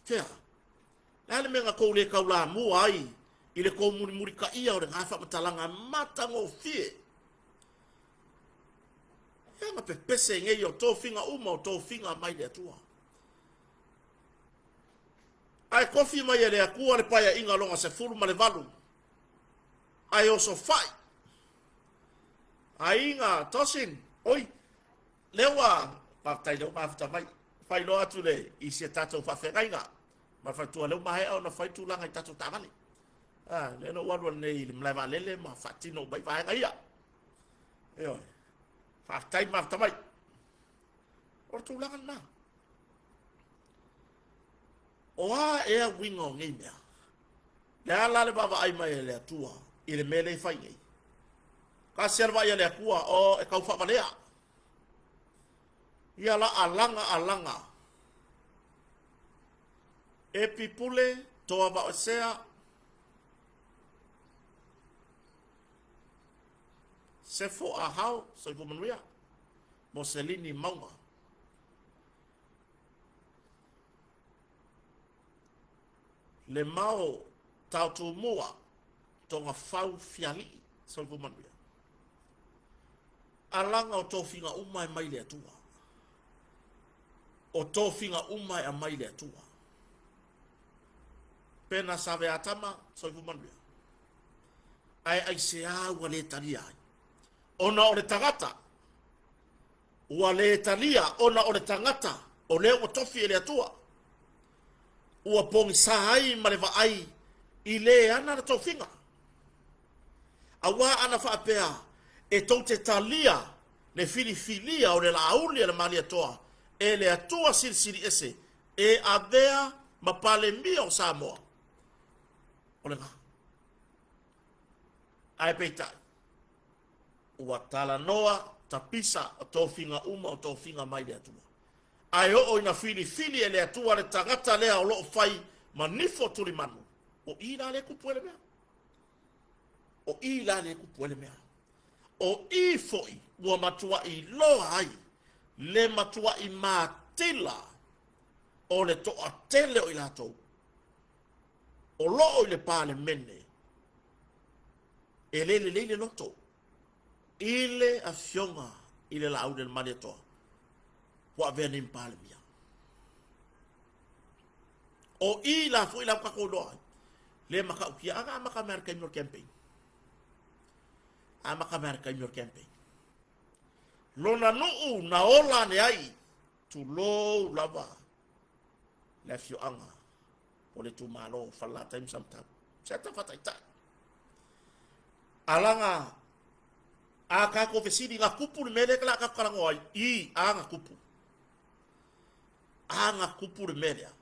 Speaker 1: Fea? Le a le mea na tou le taulamua ai i le tou mulimulitaia o lena faamatalaga matagofie? Ea na pepese nei o tofiga uma o tofiga mai le Atua. Ae tofi mai e le Atua le paeaiga lona 18, ae osofai. Aiga Tosin, oi, lea ua, faafetai lea ua mafuta mai, faailoa atu le, i si a tatou faafeagaiga, ma le faletua, lea ua maea ona fai tulaga i tatou taavale. Ah, lea na ou alu nei i le malae vaalele ma faatino uma i vaega ia. Ioe, faafetai mafuta mai. O le tulaga lena. O a ea uiga o nei mea? Le a la le vaavaai mai a le Atua i le mea lea e fai nei? Tasi a le vaai a le Atua, o e tau faavalea. Ia la alaga alaga. E pipule, toa vaoesea, sefo ahao, soifua manuia, mo selini mauga. Le mao taotumua, togafau fialii, soifua manuia. Alaga o tofiga uma e mai le Atua. O tofiga uma e aumai le Atua. Pena save atama, soifua manuia. Ae aisea ua le talia ai? Ona o le tagata ua le talia, ona o le tagata o lea ua tofi e le Atua. Ua pogisa ai ma le vaai i le ana le tofiga. Auā ana faapea e tou te talia le filifilia o le Laauli a le Malietoa e le Atua Silisili Ese e avea ma Palemia o Samoa, o lena. Ae peitai, ua talanoa tapisa o tofiga uma o tofiga mai le Atua. Ae oo ina filifili e le Atua le tagata lea o lo o fai ma nifo tulimanu, o i la lea e kupu ai le mea. O i la lea e kupu ai le mea. O i foi ua matuai loa ai le matuai matila o le toatele o i latou o lo o i le Palemene e le lelei le loto i le afioga i le Laauli a le Malietoa ua avea nei ma Palemia. O i la foi la ua tatou iloa ai le matautia ana amata mai lava i le taimi o le campaign. Amata mai lava i le taimi o le campaign. Lona nuu na ola ane ai, tulou lava le afioaga o le itumalo o Falelatai ma Samatau. Se ata faataitai. Alaga a tatou fesili na tupu le mea lea la tatou talanoa ai i a na tupu. A na tupu le mea lea.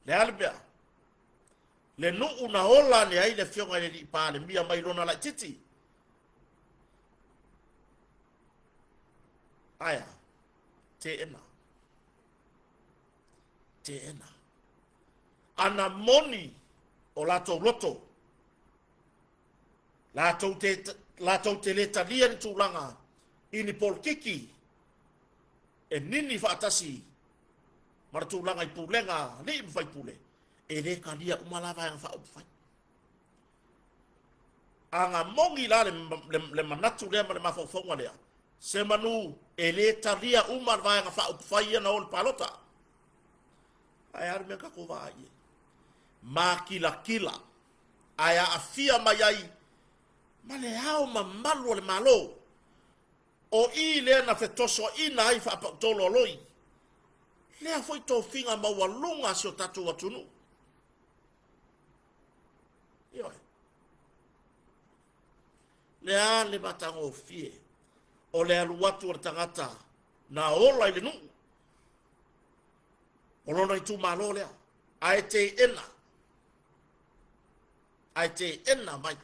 Speaker 1: Le a le mea? Le nuu na ola ane ai le afioga i le alii Palemia mai lona laitiiti. Ae a? Teena. Teena. Ana moni o latou loto, latou te, latou te le talia ni tulaga i ni polokiki e nini faatasi ma le tulaga i pulega a alii ma faipule, e le talia uma la vaega faaupufai. A na moni la le, le, le manatu lea ma le mafaufauga lea, semanu e le talia uma le vaega faaupufai ia na o i le palota. Ae a le mea na tatou vaai i ai? Makilatila ae aafia mai ai ma le ao mamalu o le Malo. O i lea na fetosoaina ai faapautolo a loi, lea foi tofiga maualuga a si o tatou atunuu. Ioe. Le a le matagofie o le alu atu o le tagata na ola i le nuu o lona itumalo lea, ae teena, ae teena mai,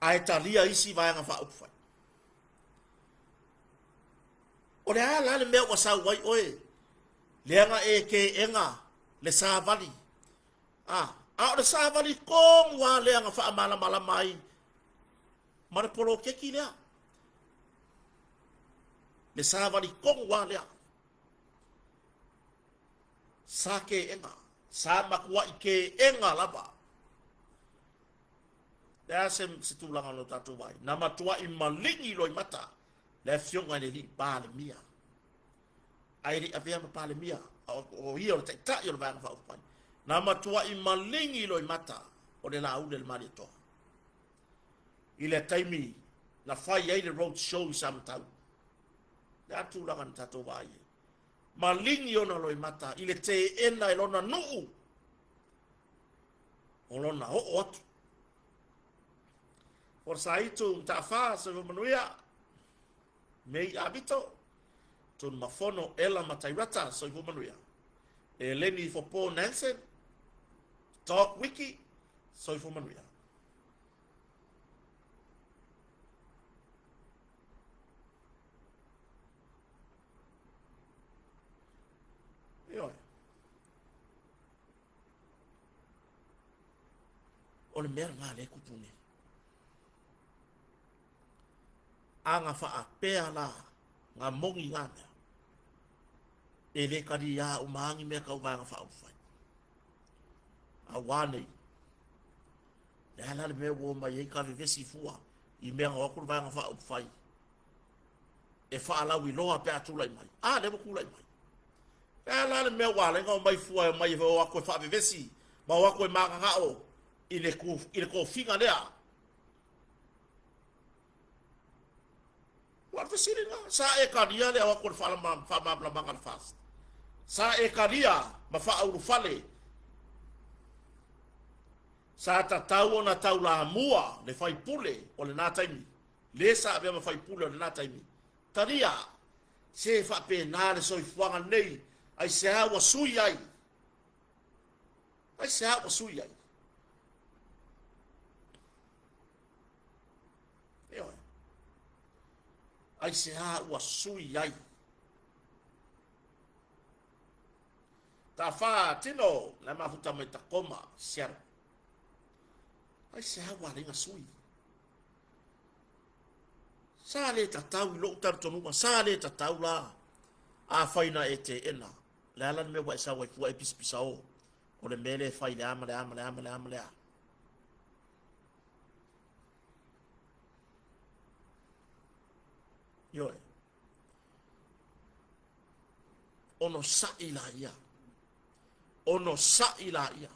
Speaker 1: ae talia isi vaega faaupufai. O le a la le mea ua sau ai oe, leaga e teena le savali A, a o le savali tonu lava lea na faamalamalama ai ma le poloketi lea. Le savali tonu lava lea. Sa teena, sa matuai teena lava. Le a se, se tulaga o le tatou vai? Na matuai maligi loimata le afioga i le alii Palemia. Ae le i avea ma Palemia, o ia o le taitai o le Vaega Faaupufai. Na matuai maligi loimata o le Laauli a le Malietoa. I le taimi na fai ai le road show i Samatau. Le a tulaga na tatou vaai ai? Maligi ona loimata i le teena e lona nuu o lona oo atu. Forosaitu Mataafa, Soifua Manuia. Mei Avito, Tunumafono Ella Matairata, Soifua Manuia. Eleni Fopo Nansen, Dog Wiki, Soifua Manuia. Ioe. O le mea lena lea e tupu nei. A na faapea la na moni na mea, e le taliā uma lava ni mea tau Vaega Faaupufai. A ua a nei? Le a la le mea ua omai ai ta vevesi fua i mea na o atu le Vaega Faaupufai e faalauiloa pe a tulai mai. A lea ua tulai mai. E a la le mea ua ala ai ona omai fua e omai e o atu e faavevesi ma o atu e mananao i le, i le tofiga lea. Ua o le fesili lena, sa e talia le o atu o le faamalamalamaga a le FAST? Sa e talia ma faaulufale? Sa tatau ona taulamua le faipule o lena taimi, le sa avea ma faipule o lena taimi, talia, se faapena le soifuaga lenei, aisea ua sui ai? Aisea ua sui ai? Ioe. Aisea ua sui ai? Tafa tino le mafuta mai Tacoma, Seattle. Aisea ua ala ai ona sui? Sa le tatau i lou talitonuga, sa le tatau la afai na e teena. Le a la le mea ua e sau ai fua e pisapisa o o le mea lea e fai le a ma le a ma le a ma le a ma le a. Ioe. Onosai laia. Onosai laia.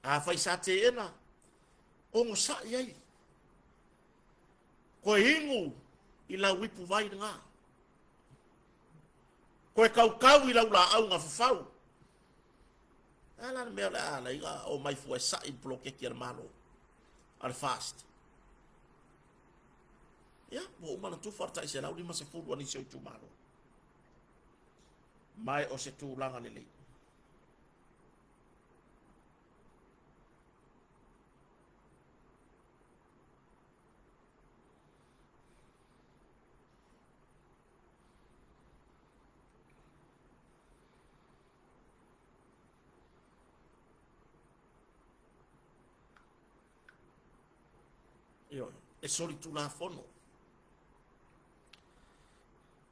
Speaker 1: Afai sa teena, onosai ai. Koe inu i lau ipu vai lena. Koe kaukau i lau laau na fafau. E a la le mea o le a ala ai ona omai fua e sa'i le poloketi a le Malo, a le FAST? Ia, ua uma ona tufa le tai 150 a nisi o itumalo. Ma o se tulaga lelei. Ioe, e solitulafono.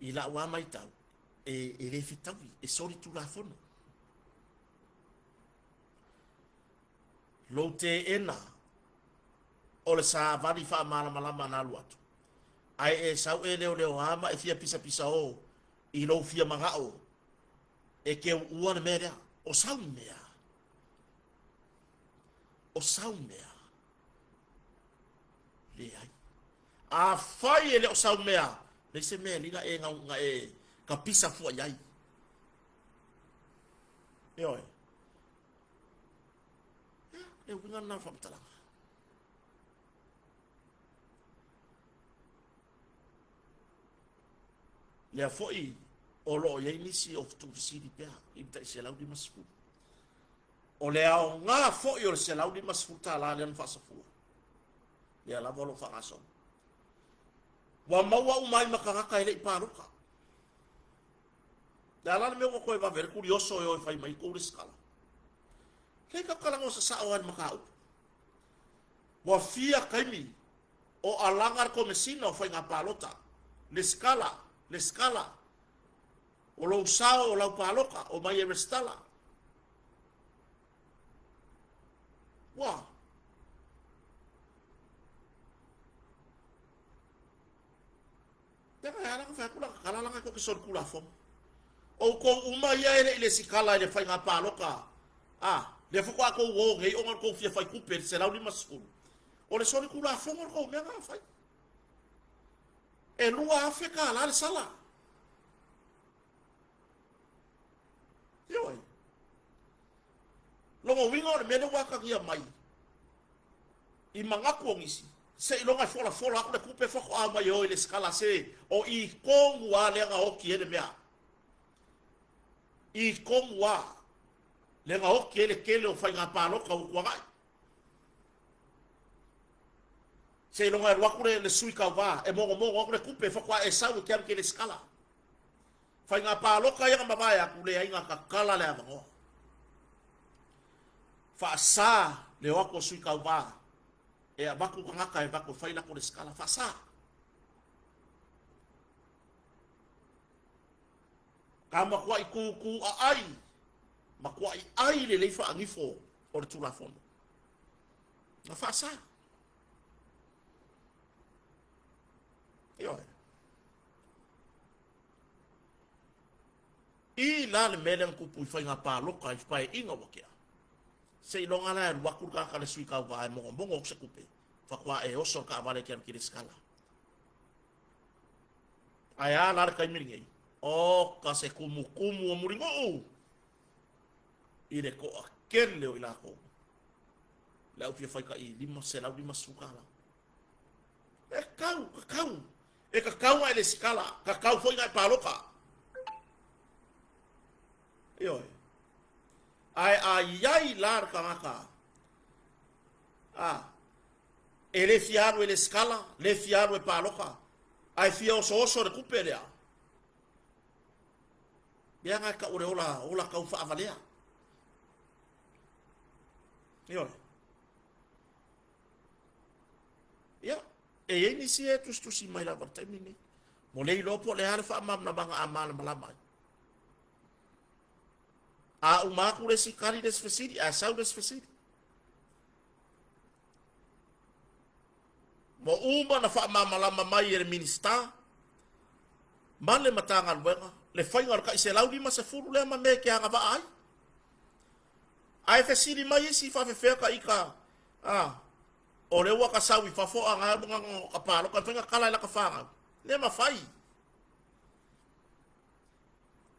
Speaker 1: I lau lava matau, e, e le fetaui, e solitulafono. Lou teena o le savali faamalamalama na alu atu, ae e sau e leoleoa ma e fia pisapisao i lou fia manao e keuua le mea lea. O sau mea. O sau mea. Leai. Afai e le o sau mea, leai se mea e lila e gau, na e kapisa fua i ai. Ioe. Ia, le uiga lena o le faamatalaga. Lea foi o lo o i ai nisi o tuufesili pea i le tai 150. O le aoga foi o le $150 lea na faasafua, lea lava o lo o faagasolo. Ua maua uma ai ma tagata e le i palota. Le a la le mea ua toe vave ai le tulioso e o e fai mai tou resitala? Lea tatou talanoa sasao lava i le mataupu. Ua fia taimi o alaga le Komesina o Faiga Palota, resitala, resitala, o lou sao o lau palota, omai e resitala. Ua. Leaga e ala ona fai atu lana tala leaga tou te solitulafono. Outou uma ia e le i lesitala i le faiga palota, a, lea faatoa tou o nei ona o le tou fia fai tupe i le 150. O le solitulafono le tou mea na fai. E $2,000 le sala. Ioe. Lona uiga o le mea lea ua atagia mai i manatu o nisi, seiloga e folafola atu le tupe faatoa mai e o i le sikala se o i tonu lava lea na oti ai le mea. I tonu lava lea na oti ai le tele o faiga palota ua tuanai. Seiloga e alu atu le, le sui tauva e mogomogo atu le tupe faatoa e sau e te alu e te lesitala. Faiga palota ia na mavae atu, leai na tatala le avanoa. Faasa le o atu o sui tauva e avatu tagata e avatu e fai latou lesitala. Faasa. Ka matuai tūtū aai, matuai ai lelei faanifo. o le Tulafono. Na faasa. Ioe. I la le mea lea na tupu i faiga palota i Paeaiga ua tea. Seiloga la e alu atu le tagata le sui tauva e mogomogo atu se tupe, faatoa e oso le taavale e te alu e te resitala. Ae a la le taimi lenei? Oka se tumutumu o Mulinuu i le toatele o i latou le au fia faitaʻi $550. E tatau, tatau. E tatau ona e lesitala, tatau foi ona e palota. Ioe. Ae a i ai la le tagata a e le fia alu e lesitala, le fia alu e palota, ae fia osooso le tupe lea, leaga e tau o le ola, ola tau faavalea. Ioe. Ia, e i ai nisi e tusitusi mai lava i le taimi lenei. Mo le iloa po o le a le faamalamalamaga a malamalama ai. A uma atu le isi tali le isi fesili, ae sau le isi fesili. Ua uma ona faamalamalama mai e le Minisita ma le Matagaluega le faiga o le tai 150 lea ma mea e te agavaa ai. Ae fesili mai isi faafefea ta ita, a, o lea ua ta sau i fafo a na ua na palota, e mafai ona tala i lata fanau? Le mafai.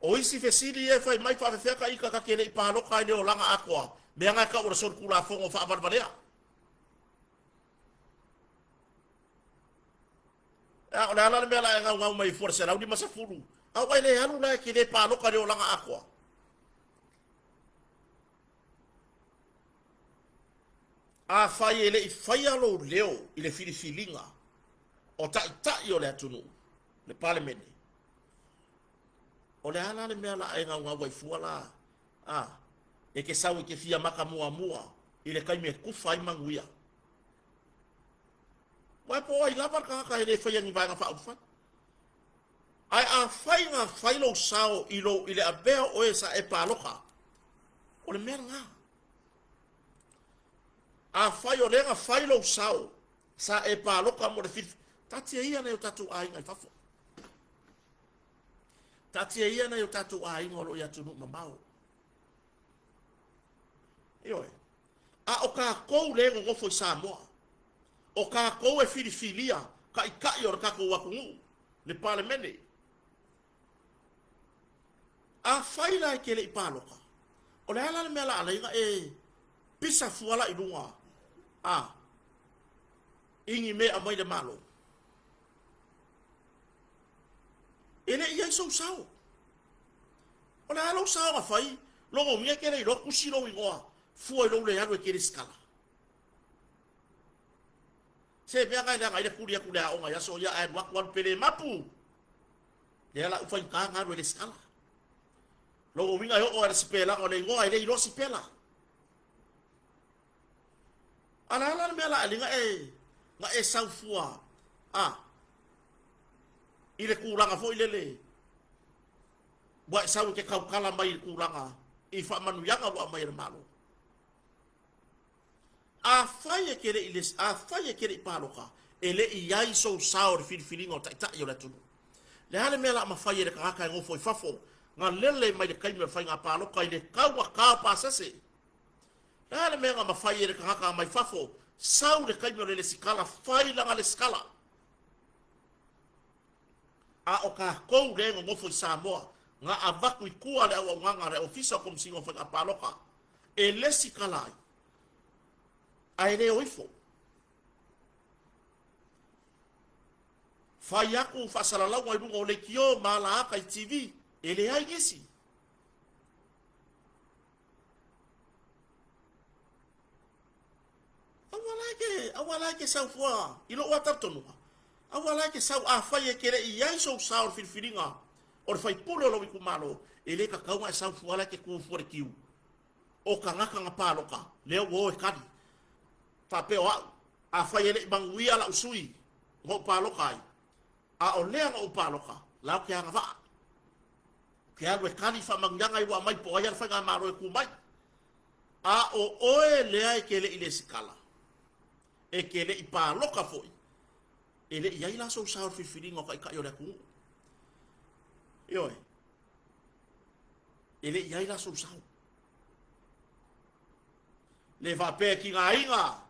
Speaker 1: O isi fesili ia e fai mai faafefea ta ita ta te le i palota ai le olaga atoa, mea na e tau o le solitulafono faavalevalea. A o le a la le mea o le a e gaugau mai ai fua i le 150? A ua e le alu la e te le palota i le olaga atoa. Afai e le i faia lou leo i le filifiliga o taitai o le atunuu, le Palemene, o le a la le mea o le a e gaugau ai fua la? A, e te sau e te fia maka muamua i le taimi e tufa ai manuia. Aua po o ai lava le tagata e le faia ni Vaega Faaupufai. Ae afai na fai lou sao i lou i le avea o oe sa e palota, o le mea lena. Afai o lea na fai lou sao sa e palota mo le filifili, taatia ia nai o tatou aiga i fafo. Taatia ia nai o tatou aiga o lo o i atunuu mamao. Ioe. A o tatou lea e nonofo i Samoa, o tatou e filifilia taitai o le tatou atunuu, le Palemene. Afai la e te le i palota, o le a la le mea o le a ala ai ona e pisa fua la i luga a i ni mea e aumai le Malo? E le i i ai sou sao. O le a lou sao na fai, lona uiga e te le iloa tusi lou igoa fua i lou le alu e te resitala. Se mea na e leaga ai le tuli atu i le aoga i aso ia ae alu atu alu pele mapu. Lea la ua faigata ona alu e resitala. Lona uiga e oo lava i le sipelaga o le igoa e le iloa sipela. A o le a la le mea la alii na e sau fua a i le tulaga foi lele ua e sau e te tautala mai i le tulaga i faamanuiaga ua aumai e le Malo. Afai e te le i afai e te le i palota, e le i i ai sou sao i le filifiliga o taitai o le atunuu. Le a le mea o le a mafai e le tagata e nofo i fafo, na lele mai le taimi o le faiga palota i le taugata o pasese? Le a le mea na mafai e le tagata mai fafo, sau le taimi o le lesitala, fai lana lesitala? A o tatou lea e nonofo i Samoa, na avatu i tua le auaunaga a le Ofisa o Komesina o Faiga Palota e lesitala ai, ae le o ifo. Fai atu faasalalauga i luga o leitio ma alaata i TV, e leai nisi. Aua la e te, aua la e te sau fua i lou lava talitonuga, aua la e te sau, afai e te le i i ai sou sao i le filifiliga o le faipule o lou itumalo, e le tatau ona e sau fua la e te tu fua i le kiu o tagata na palota, lea ua o e tali. Faapea o au, afai e le i manuia lau sui na ou palota ai, a o lea na ou palota, la ou te agavaa. Ou te alu e tali faamanuiaga ia ua aumai po o ai lava le faigamalo e tu mai. A o oe lea e te le i lesitala, e te le i paloka foi, e le i i ai la sou sao i le filifiliga o taitai o le atunuu. Ioe, e le i i ai la sou sao. Le faapea e tigaina,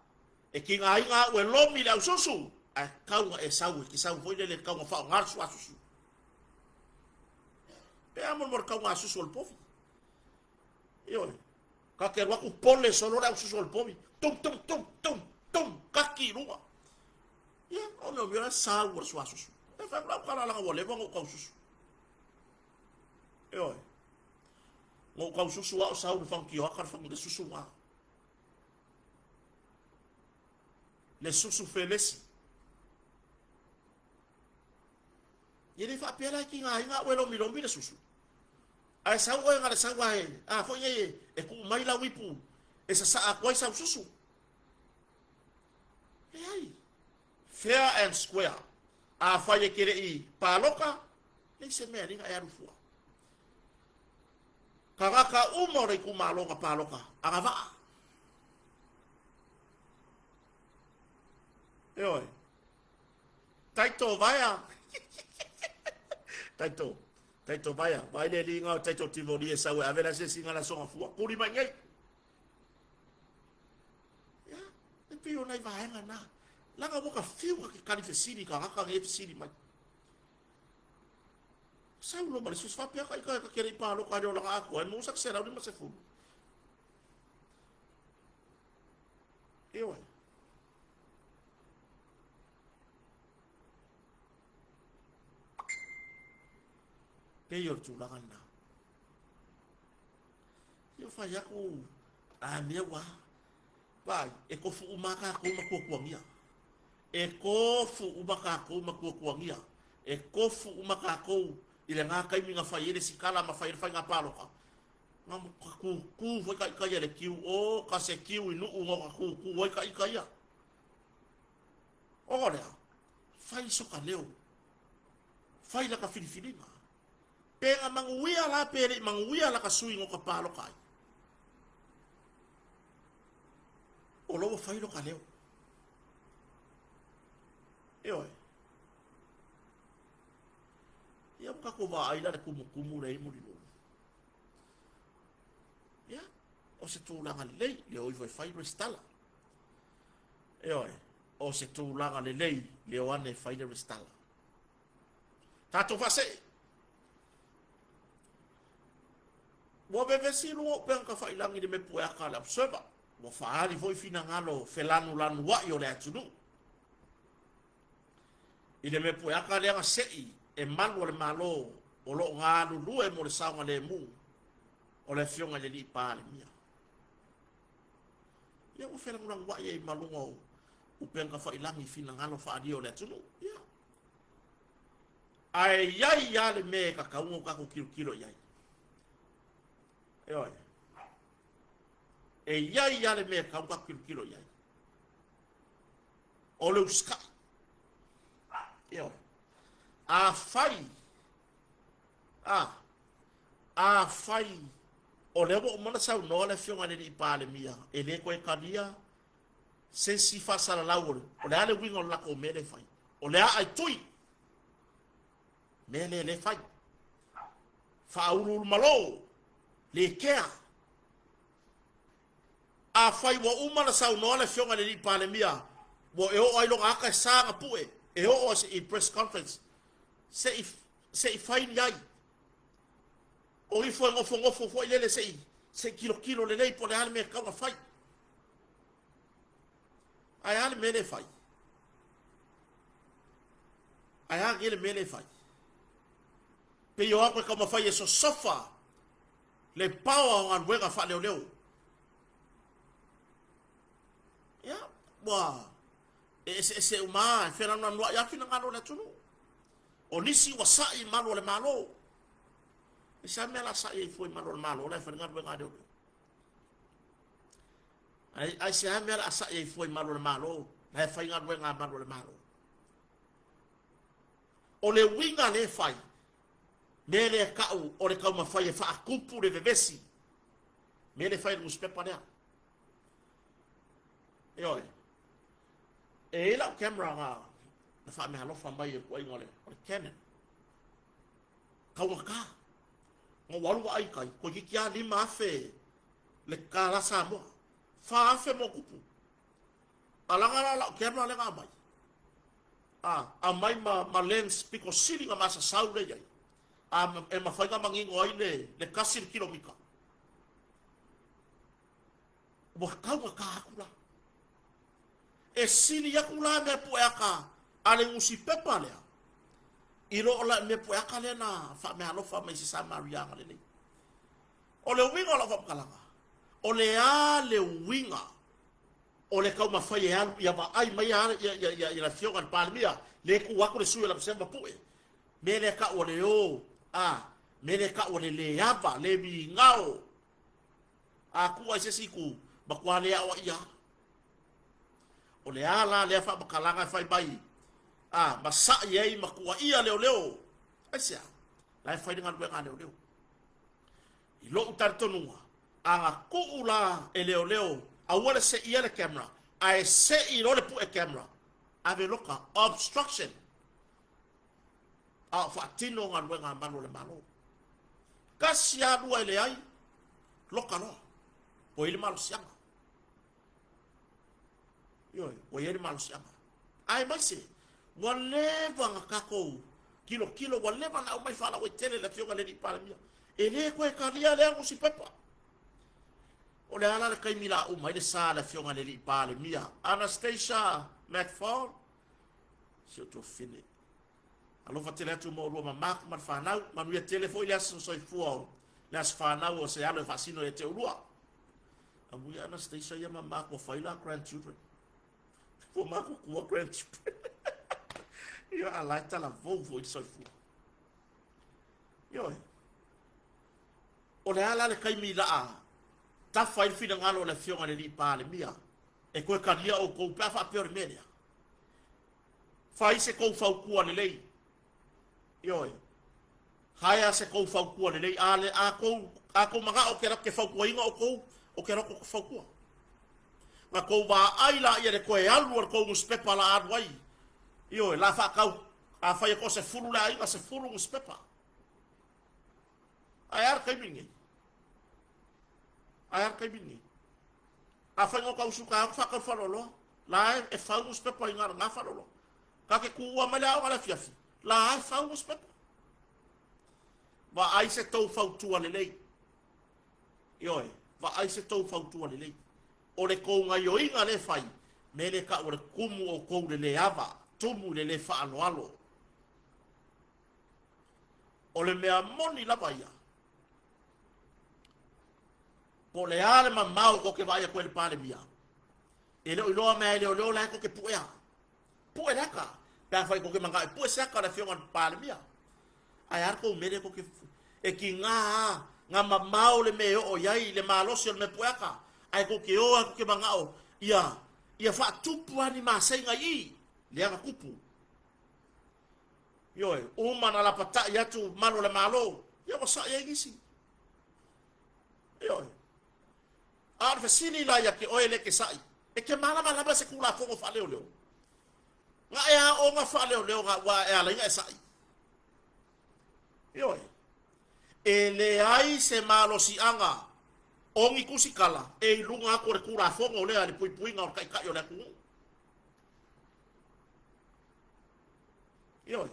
Speaker 1: e tigaina au e lomi le aususu, ae tau na e sau, e te sau foi lele e tau na faaaoga le suasusu. Pe a mo le tauga susu o le povi. Ioe, ta te alu atu pole solo le aususu o le povi. Tum, tum, tum, tum, tum, kaki i luga. Ia, o mea o mea sau o le suasusu. E fai atu lau tala leaga ua leva ona ou taususu. Ioe, na ou taususu lava o sau le fagutioata le fagu le susu lena. Le susu felesi. E le faapea la e tigaina au e lomilomi le susu. Ae sau oe na le sau lava e, a foi nei e tuu mai lau ipu e sasaa atu ai sau susu. Leai. Fair and square. Afai e te le i paloka, leai se mea e alii na e alu fua. Tagata uma o le itumalo na paloka, agavaa. Ioe. Taito vaea. Taito. Taito vaea. Vai le liga o taito tivoli e sau e ave le asiasiga i le Aso Gafua. Tuli mai nei. Ia, e pei o nai vaega na. Leaga ua ka fiu ka ke tali fesili i tagata nei e fesili mai. Sau loa ma le isi faapea ka ika ka ke le i paloka i le olaga atoa e maua sa ke 150. Ioe. Pei o le tulaga lena. Ia fai atu a mea ua vaai, e tofu uma lava tatou ma tuatuagia. E tofu uma tatou ma tuatuagia. E tofu uma tatou i lena taimi na fai ai le sikala ma fai ai le faiga palota. Na tutu foi ta ita ia i le kiu o, ka se kiu i Nuu na ka tutu ai ta ita ia. Ona o le a? Fai soka leo. Fai laka filifiliga. Pe na manuia la pe le i manuia laka sui no ka paloka ai. O lo ua fai loka leo. Ioe. Ia ua tatou vaai la le tumutumu lea i Mulinuu. Ia, o se tulaga lelei, le o ifo e fai resitala. Ioe, o se tulaga lelei le o ane e fai le resitala. Tatou faasee. Ua vevesi i luga o upega tafailagi i le mea pueaka a le Observer. Ua faaali foi finagalo felanulanuai o le atunuu. I le mea pueaka lea na sei e malu a le Malo o lo o galulue mo le saogalemu o le Afioga i le Alii Palemia. Ia ua felagolagoai ai ma luga o upega tafailagi i finagalo faaalia o le atunuu. Ia. Ae i ai lava le mea e tatau ona tatou tilotilo i ai. Ioe. E i ai lava le mea e tatau ona tatou tilotilo i ai. O le usitai. Ioe. Afai, a, afai o lea ua uma ona saunoa le Afioga i le Alii Palemia e le toe talia se isi faasalalau o le, o le a le uiga o le latou mea lea e fai. O le a aitui mea lea le fai. Faauluulu malo, le kea. Afai ua uma ona saunoa le Afioga i le Alii Palemia, ua e oo ai lona ata e sa na pue, e oo i press conference, se i, se i fai ni ai. O ifo e nofonofo foi lele se i, se i tilotilo lelei po o le a le mea e tatau ona fai. Ae a le mea lea e fai? Ae a le mea lea e fai? Pei o atu e taumafai e sosofa le paoa o galuega faaleoleo. Ia, ua e eseese uma lava, e felanulanuai lava finagalo o le atunuu. O nisi ua sa'i i malu o le Malo. E se a mea la sa'i ai fua i malu o le Malo la e fai le galuega a leoleo? Ai, ai se a mea la sa'i ai fua i malu o le Malo la e fai galuega a malu o le Malo? O le uiga lea e fai, mea lea e ta'u o le taumafai e faatupu le vevesi, mea lea e fai e le nusipepa lea. Ioe. E i ai lau camera na na faameaalofa mai e kuaiga o le, o le Canon. Kaugata. Na ou alu vaai i tai, toeitiiti lava 5,000 le tala Samoa. 4,000 ma tupu. A laga la lau camera lea na aumai. A, aumai ma, ma lens pito sili na masasau lea i ai. A, e mafai na manino ai le, le kasi le kilomita. Ua taugata atu la. E sili atu la mea pueaka a le nusipepa lea i lo o la mea pueaka lea na faameaalofa mai se Samariaga lelei. O le uiga o lau faamatalaga, o le a le uiga o le taumafai e alu ia vaai mai ia, ia, ia, ia, ia le afioga i le Palemia, le tuu atu le sui o Lamaseva pue. Mea lea tau o le o, a, mea lea tau o le le ava, le migao. A tuu ai se isi itu, matua le aoaia lava. O le a la lea faamatalaga e fai mai, a, ma sa'i ai ma tuuaia leoleo? Aisea? La e fai le galuega a leoleo. I lo'u talitonuga, a na tuu la e leoleo, aua le se'ia le camera, ae se'i loa le pu'e camera, ave loka, obstruction, a o faatino galuega a malu o le Malo. Tasi a lua e leai, loka loa. Ua i ai le malosiaga. Ioe, ua i ai le malosiaga. Aemaise, ua leva na tatou tilotilo, ua leva na aumai faalauaitele le Afioga i le Alii Palemia. E le toe talia lea nusipepa. O le a la le taimi la uma ai le sa le Afioga i le Alii Palemia? Anastasia McFall, si o tuafafine. Alofa tele atu mo oulua ma Mark ma le fanau. Manuia tele foi le aso soifua o le aso fanau o se alo e faasino ia te oulua. Amuia Anastasia ia ma Mark ua fai la grandchildren. Ua matutua grandchildren. Ia a la e talavou foi le soifua. Ioe. O le a la le taimi laa tafa ai le finagalo o le afioga i le alii Palemia e toe talia outou pe a faapea o le mea lea. Fai se tou fautua lelei. Ioe. Haea se tou fautua lelei. A, le, a, tou, a tou manao ke ke fautuaina outou, o ke atu fautua. Na tou vaai la ia le toe alu o le tou nusipepa la alu ai. Ioe, la faatau, a fai e toasefulu le aiga, sefulu nusipepa. Ae a le taimi lenei? Ae a le taimi lenei? Afai na tau usu taeao, faatau faleoloa. La e fau nusipepa i gā faleoloa. Ka te tuua mai le aoga le afiafi, la e fau nusipepa. Vaai se tou fautua lelei. Ioe, vaai se tou fautua lelei. O le tou gaioiga le fai, me le tau o le tumu o tou le le ava, tumu i le le faaaloalo. O le mea moni lava ia. Po o le a le mamao tou te vaai atu ai i le Palemia, e le o iloa mea e leoleo la e tou te puea. Pue le aka, pe afai tou te manao e pue se aka o le afioga i le Palemia. Ae a le tou mea lea tou te e tiga a na mamao le mea e oo i ai le malosi o le mea pue aka, ae tou te o a tou te manao ia ia faatupu lava ni maseiga i i, lea na tupu. Ioe, uma na lapatai atu malu o le Malo, ia ua sa'i ai nisi. Ioe. A o le fesili la ia te oe le ke sa'i, e ke malamalama se Tulafono faaleoleo? Na e aoga faaleoleo na ua e ala ai na e sa'i. Ioe. E leai se malosiaga o ni tusitala e i luga atu o le Tulafono lea i le puipuiga o le Taitai o le atunuu. Ioe.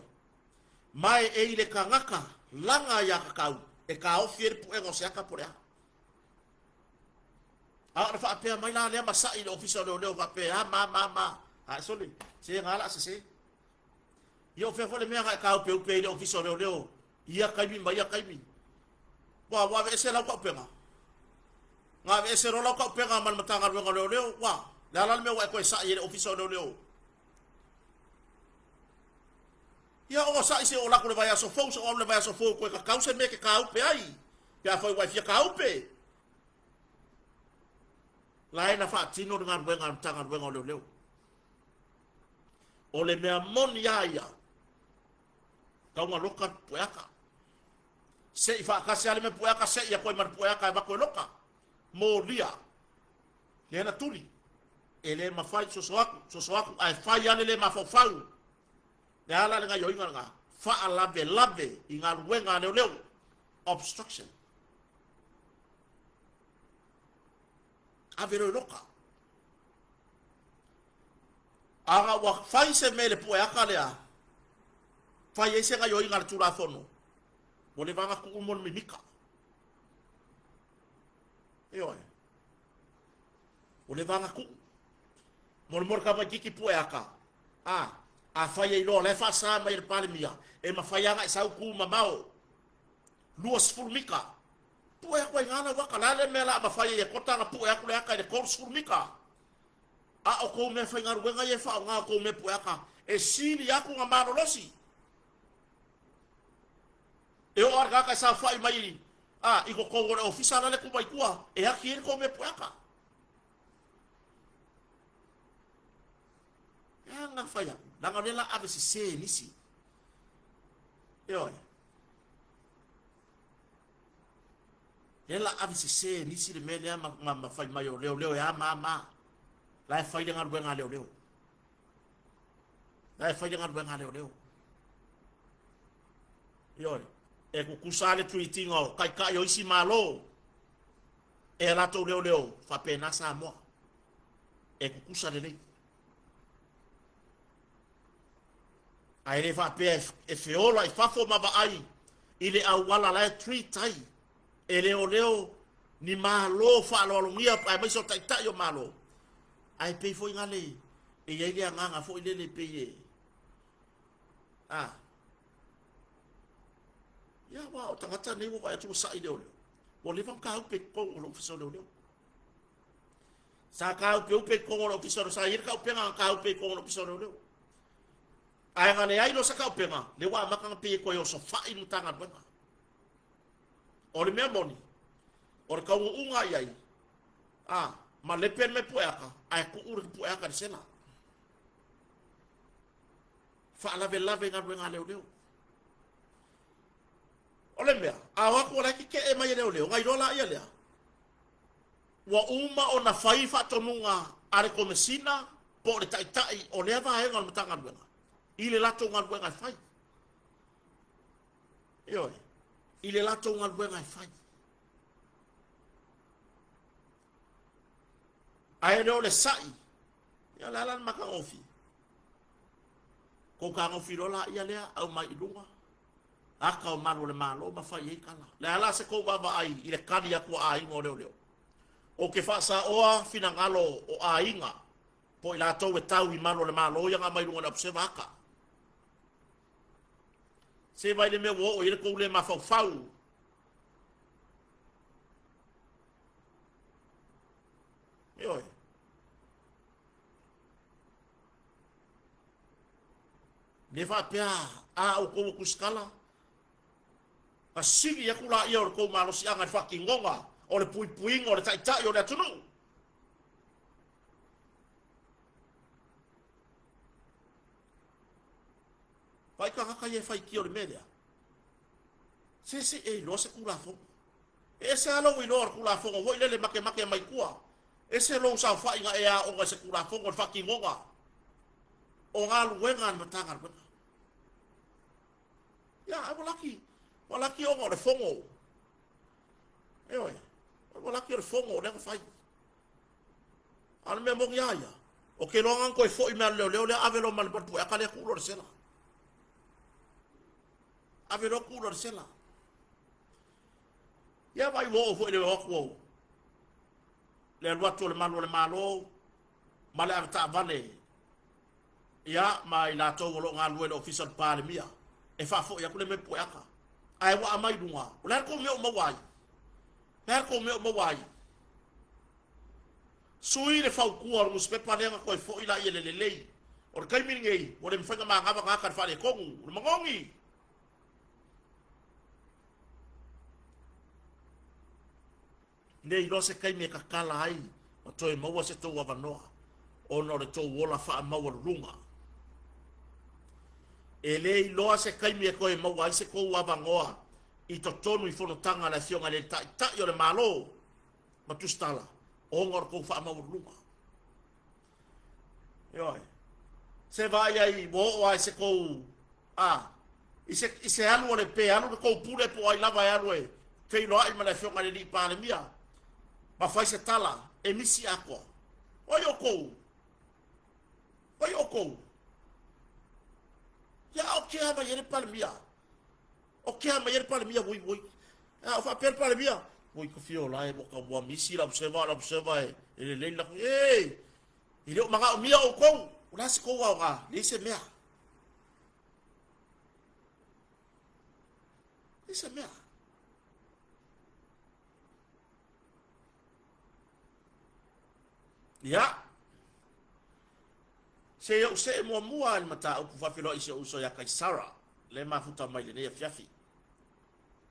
Speaker 1: Ma e i le tagata laga ia tatau e taofi ai le puega o se ata po o le a. A o le faapea mai la lea ma sa'i i le ofisa o leoleo faapea, a ma ma ma, a e sole, se ga la sese. Ia o fea foi le mea na e tāupeupe ai i le ofisa o leoleo i ia taimi ma ia taimi. Ua, ua aveese lau taupega. Na aveese loa lau taupega ma le Matagaluega o Leoleo, ua, le a la le mea ua e toe sa'i ai i le ofisa o leoleo? Ia o sa'i se o lako le vaiaso fou, se o alu le vaiaso fou koe kakau se mea ke kāupe ai, pe afai ua e fia kāupe. La e na faatino le galuega a le Matagaluega o Leoleo. O le mea moni a ia, tau na loka le pueaka. Se'i faatasi lava le mea pueaka, se'i atu ai ma le pueaka e avatu e loka. Molia. Lea na tuli. E le mafai, soso atu, soso atu, ae fai lava le le mafaufau. Le a la le gaioiga lena? Faalavelave i galuega a leoleo. Obstruction. Ave loa i loka. Aga ua fai se mea i le pueaka lea, fai ai se gaioiga a le Tulafono, ua leva ona tuu mo le mimika. Ioe. Ua leva ona tuu. Mo le mo le tamaititi pueaka, a, afai e iloa o la e faasa mai e le Palemia, e mafai lava ona e sau tu mamao 20 mita, pue atu ai i ina lau ata. O le a le mea o le a mafai ai e Kota ona pue atu le ata i le 30 mita? A o tou meafaigaluega ia e faaaoga o tou mea pueaka e sili atu ona malolosi. E oo lava i le tagata e saofai mai a, i totonu o le ofisa la le tu mai tua e ati ai le tou mea pueaka. E a na fai atu, leaga o lea o le a ave sese e nisi. Ioe. Lea la ave sese e nisi le mea lea ma, ma, ma fai mai o leoleo e a ma a ma a. La e fai le galuega a leoleo. La e fai le galuega a leoleo. Ioe, e tutusa le treat-ina o taitai o isi Malo e a latou leoleo, faapena Samoa. E tutusa lelei. Ae le faapea e feola i fafo ma vaai i le auala la e treat ai e leoleo ni Malo faaaloalogia aemaise o taitai o Malo. Ae pei foi gale e i ai le agaga foi lele pei e a ia aua o tagata nei ua vaai atu ua sa'i leoleo. Ua leva ona tāupe i totonu o le Ofisa o Leoleo. Sa tāupeupe i totonu o le Ofisa o Leoleo. Sa i ai le taupega na tāupe i totonu o le Ofisa o Leoleo. Ae na leai loa se taupega, lea ua amata ona pei e toe osofai le Matagaluega. O le mea moni, o le taunuuga i ai, a, malepe le mea pueaka, ae tuu le pueaka i le sela. Faalavelave i galuega a leoleo. O le mea, a o atu o la e tetee mai e leoleo, ona iloa laia lea, ua uma ona fai faatonuga a le Komesina po o le Taitai o lea vaega o le Matagaluega i le latou galuega e fai. Ioe, i le latou galuega e fai. Ae le o le sa'i, ia o le a la le matagofie? Kou tagofi loa laia lea, aumai i luga, ata o malu o le Malo ma fai ai tala. Le a la se tou vaavaai i le tali atu a aiga o leoleo? Ou te faasaoa finagalo o aiga po o i latou e tau i malu o le Malo ia na aumai i luga o le observer ata. Se vaai le mea ua oo i ai le tou le mafaufau. Ioe. Le faapea a outou ua tusitala, na sili atu laia o le tou malosiaga i le faatinoga o le puipuiga o le Taitai o le atunuu. Vaai tagata ia e faitio i le mea lea. Se se e iloa se Tulafono. E ese lava lou iloa o le Tulafono foi lele makemake mai tua. Ese lou saofaiga e aoga i se Tulafono i le faatinoga o galuega a le Matagaluega. Ia, ae ua laki, ua laki ona o le fono. Ioe, ua laki o le fono o lea na fai. A o le mea moni lava ia, ou te iloa na ona toe foi mai lava o le leoleo lea ave loa ma le pueaka lea tuu loa i le sela. Ave loa tuu loa i le sela. Ia vaai ua oo foi i le o atu o le alu atu o le malu o le Malo ma le avetaavale ia ma i latou o lo o galulue i le Ofisa o le Palemia e faafoi atu le mea pueaka. Ae ua aumai i luga, o le a le tou mea o maua ai? O le a le tou mea o maua ai? Sui le fautua o le nusipepa lea na toe foi laia i le lelei. O le taimi lenei, ua le mafai ona manava tagata i le faaletonu, o le manogi. Ne iloa se taimi e tatala ai ma toe maua se tou avanoa ona o le tou ola faamaualuluga. E le iloa se taimi e toe maua ai se tou avanoa i totonu i fonotaga a le Afioga i le Taitai o le Malo ma Tusitala ona o le tou faamaualuluga. Ioe. Se vaai ai ua oo lava i se kou, a, i se, i se alu o le, pe alu le kou pule po o ai lava e alu e feiloai ma le Afioga i le Alii Palemia ma fai se tala e misi atoa. O ai outou? O ai outou? Ia, a o kea mai ai le Palemia? O kea mai ai le Palemia, oi, oi. A o faapea le Palemia, oi, ka fia ola e, ua misi lau seva, lau seva e, e lelei la. E, e le o manaomia outou. O le a se tou aoga? Leai se mea. Leai se mea. Ia. Se i ou see muamua i le mataupu faafeiloai i si ou uso ia Kaisara, lea e mafuta mai i lenei afiafi.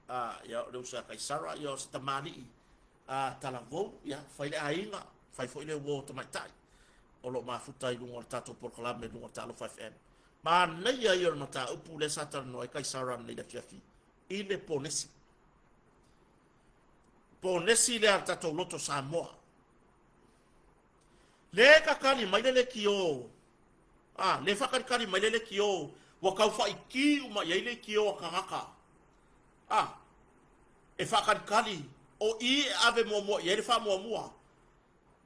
Speaker 1: Ah, ia, o le uso ia Kaisara, ia, o se tamalii a talavou, ia, fai le aiga, fai foi le uo tamaitai o lo o mafuta i luga o le tatou polokalame i luga o Talofa FM. Manaia ia o le mataupu lea sa talanoa ai Kaisara nei le afiafi i le ponesi. Ponesi lea a le tatou loto Samoa. Le kakali mai le lekiō, a, le faakalikali mai le lekiō, ua tau faitī uma i ai lekiō a tagata, a, e faakalikali, o i e ave muamua i ai le faamuamua.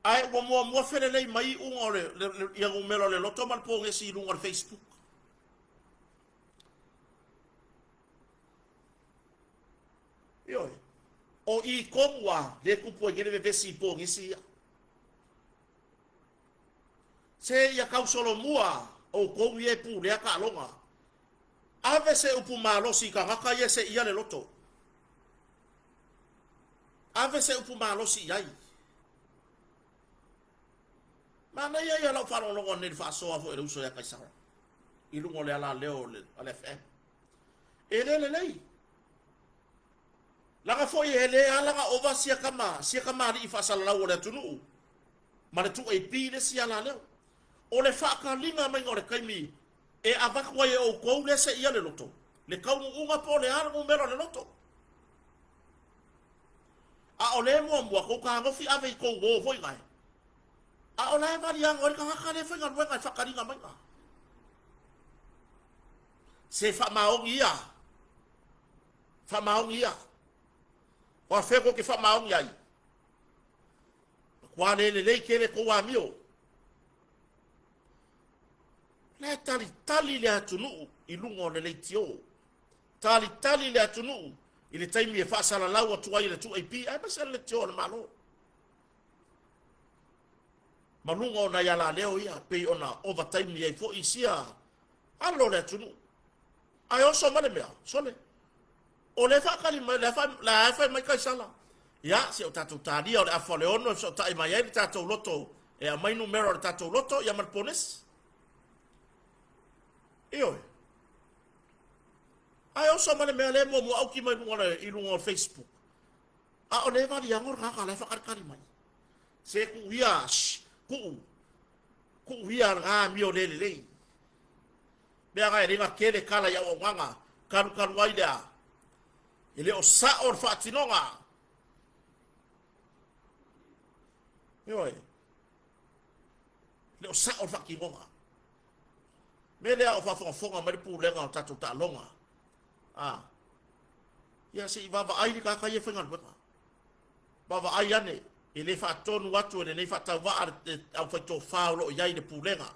Speaker 1: Ae ua muamua felelei mai iuga o le, le, le, ia numera o le loto ma le pogesi i luga o le Facebook. Ioe. O i tonu a, le tupu ai nei le vevesi i pogesi ia. Se ia tausolomua outou ia e pulea taaloga. Ave se upu malosi i tagata ia e seia le loto. Ave se upu malosi i ai. Manaia ia lau faalogologo nei i le faasoa foi a le uso ia Kaisara i luga o le alaleo o le FM. E le lelei. Leaga foi e le ala ona ova sia tama, sia tamalii faasalalau o le atunuu ma le 2AP le isi alaleo. O le faataliga maiga o le taimi e avatu ai e outou le seia le loto, le taunuuga po o le a le numera o le loto. A o le muamua, tou fetagofi ave i tou uo foi nae. A o la e valiago ai le tagata lea e faigaluega i le faataliga maiga. Se faamaoni ia. Faamaoni ia. O afea tou te faamaoni ai? Matua le lelei tele tou amio. La e talitali le atunuu i luga o le leitio. Talitali le atunuu i le taimi e faasalalau atu ai e le 2AP aemaise le leitio a le Malo. Ma luga o nai alaleo ia pei ona ovataimi ai foi sia alo o le atunuu. Ae oso ma le mea, sole. O lea e faatali mai, la e fai mai Kaisala. Ia, se o tatou talia o le afa o le ono e fesootai mai ai le tatou loto, e aumai numera o le tatou loto, ia ma le ponesi. Ioe. Ae oso ma le mea lea muamua auki mai i luga o Facebook. A o lea e valiago le tagata la e faakalikali mai. Se tuu ia, shh, tuu, tuu ia lena amio le lelei. Mea na e le na tele tala i auaunaga, kalukalu ai lea. E le o sao le faatinoga. Ioe. Le o sao le faatinoga. Mea lea o faafogafoga mai le pulega o tatou taaloga. A. Ia se i vaavaai le tagata ia e faigaluega. Vaavaai ane, e le faatonu atu e lenei faatauvaa le aufaitofa o lo o i ai i le pulega.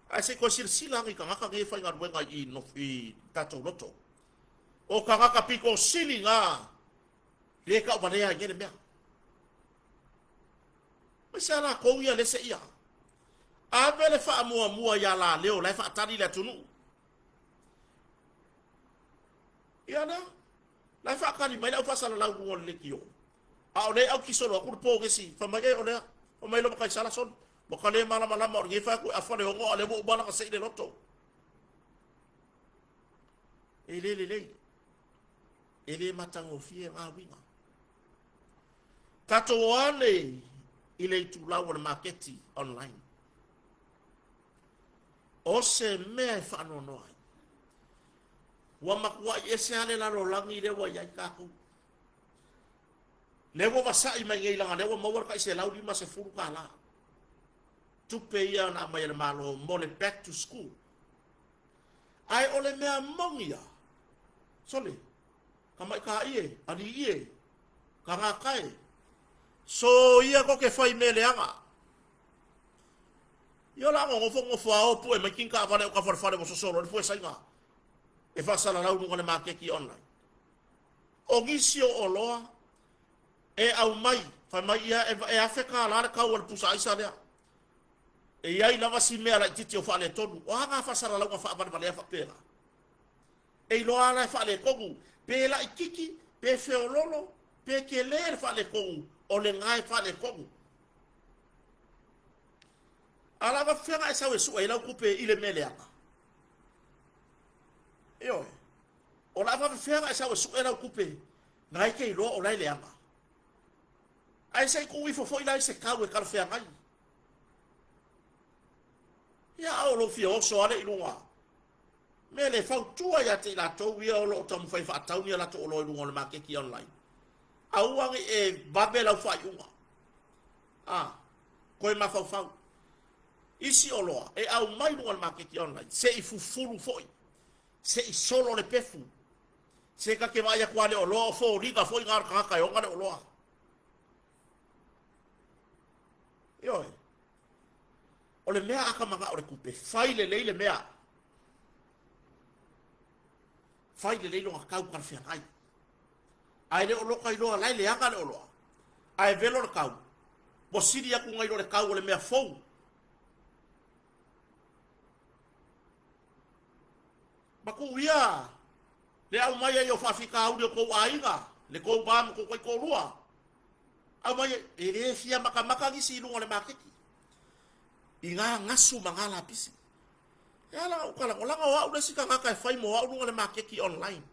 Speaker 1: Ae se i toe silasila ane i tagata nei e faigaluega i i tatou loto. O tagata pito sili na le tauvalea ai nei le mea. Aemaise lava latou ia le seia. Ave le faamuamua ia Laleo la e faatali le atunuu. Ia lea. La e faatali mai le au faasalalau luga o le leitio. A o lea e aukisolo atu le pogesi, fai mai, e o lea, fai mai lo makaisala solo. Ua ka le malamalama o lenei fai atu e afa le ono, a o lea ua uma ona sei le loto. E le lelei. E le matagofie na uiga. Tatou o ane i le itulau o le maketi online. O se mea e faanoanoa ai. Ua matuai ese lava le lalolagi lea ua i ai tatou. Lea ua vasai mai nei leaga lea ua maua le tai $150. Tupe ia na aumai e le Malo mo le back to school. Ae o le mea moni ia, sole, tamaitaʻi e, aliʻi e, tagata e, soia ko ke fai mea leaga. Ia o le a nonofo nonofo a o pue mai kini taavale o ka falefale ua sosolo ai le fuesaiga e faasalalau i luga o le maketi online. O nisi o oloa e aumai, fai mai ia e $1,000 le tau o le pusa aisa lea. E i ai lava si mea laitiiti o faaletonu. O a na faasalalauga faavalevalea faapena? E iloa lava la e faaletonu, pe laitiiti, pe feololo, pe tele le faaletonu, o lena e faaletonu. A o le a faapefea ona e sau e sue ai lau tupe i le mea leaga? Ioe. O le a faapefea ona e sau e sue lau tupe na e te iloa o la e leaga? Ae se i tuu ifo foi la i se tau e talafeagai. Ia, a o lou fia oso lava lea i luga. Mea lea e fautua ia te i latou ia o lo o taumafai e faatau ni a latou oloa i luga o le maketi online. Aua ne i e vave lau faaiuga. A, toe mafaufau. Isi oloa e aumai i luga o le maketi online, se i fufulu foi, se i solo le pefu, se ta te vaai atu lava i le oloa o foliga foi na o le tagata e ona le oloa. Ioe. O le mea a ta manao i le tupe, fai lelei le mea. Fai lelei lona tau talafeagai. Ae le o lota iloa la e leaga le oloa, ae velo le tau, ua sili atu nai lo le tau o le mea fou. Ma tuu ia le aumai ai o faafitauli o tou aiga, le tou va ma tou taitoalua, aumai ai, e le fia matamata nisi i luga o le maketi i ngā gasu ma ngā lapisi. E ala ona ou talanoa, leaga o au le isi tagata e fai mo au luga o le maketi online.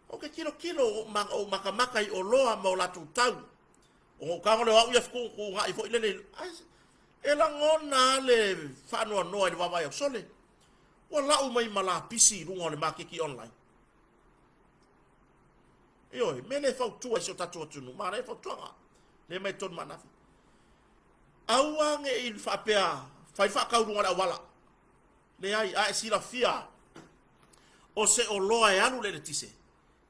Speaker 1: Ou te tilotilo, ou matamata i oloa ma o latou tau. Ona ou tago lea o au ia fetuutuunai foi lele, ai, e lagona lava le faanoanoa i le vaavaai atu, sole, ua lau mai ma lapisi i luga o le maketi online. Ioe, mea lea e fautua i si o tatou atunuu, manaia fautuaga, lea mai totonu ma Anafi. Aua ne i faapea, fai faatau i luga o le auala. Leai, a e silafia o se oloa e alu i le eletise,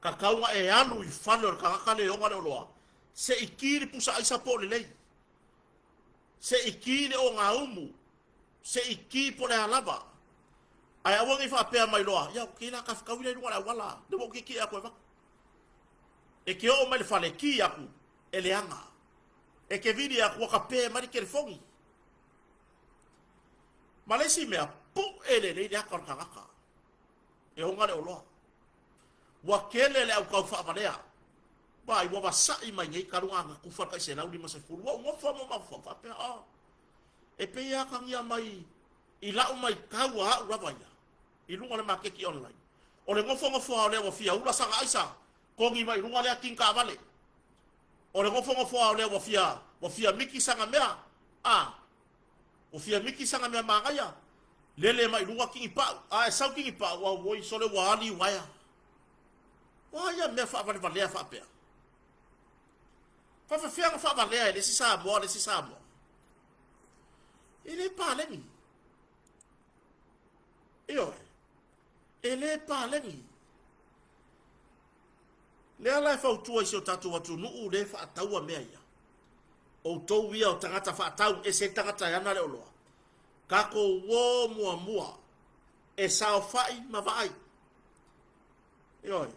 Speaker 1: tatau ona e alu i fale o le tagata lea e ona le oloa, se i ki le pusa aisa po o lelei, se i ki le ogaumu, se i ki po o le a lava. Ae aua ne i faapea mai loa, ia, ok la, ta fetaui lea i luga o le auala, lea ua ou tietie atu e avatu. E te oo mai i le fale, ki atu, e leaga. E te vili atu, ua tape mai le telefoni. Ma le isi mea, pue lelei le ata o le tagata e ona le oloa. Ua tele le au tau faavalea. Vaai, ua vasai mai nei talu ona tufa le tai 150. Ua ou nofo lava ma mafaufau faapea, oh, e pei e atagia mai i lau maitau a au lava ia i luga o le maketi online. O le nofonofo lava o lea ua fia ula sana aisa, togi mai i luga lea king taavale. O le nofonofo lava o lea ua fia, ua fia miki sana mea, a, Ua fia miki sana mea manaia, lele mai luga kini pau, a e sau kini pau, auoi sole ua ali uaea. O a ia mea faavalevalea faapea? Faafefea ona faavalea e le isi Samoa le isi Samoa? E le paleni. Ioe, e le paleni. Lea la e fautua i si o tatou atunuu le faataua mea ia. Outou ia o tagata faatau, ese ai tagata e ana le oloa. Tatou o muamua e saofai ma vaai. Ioe.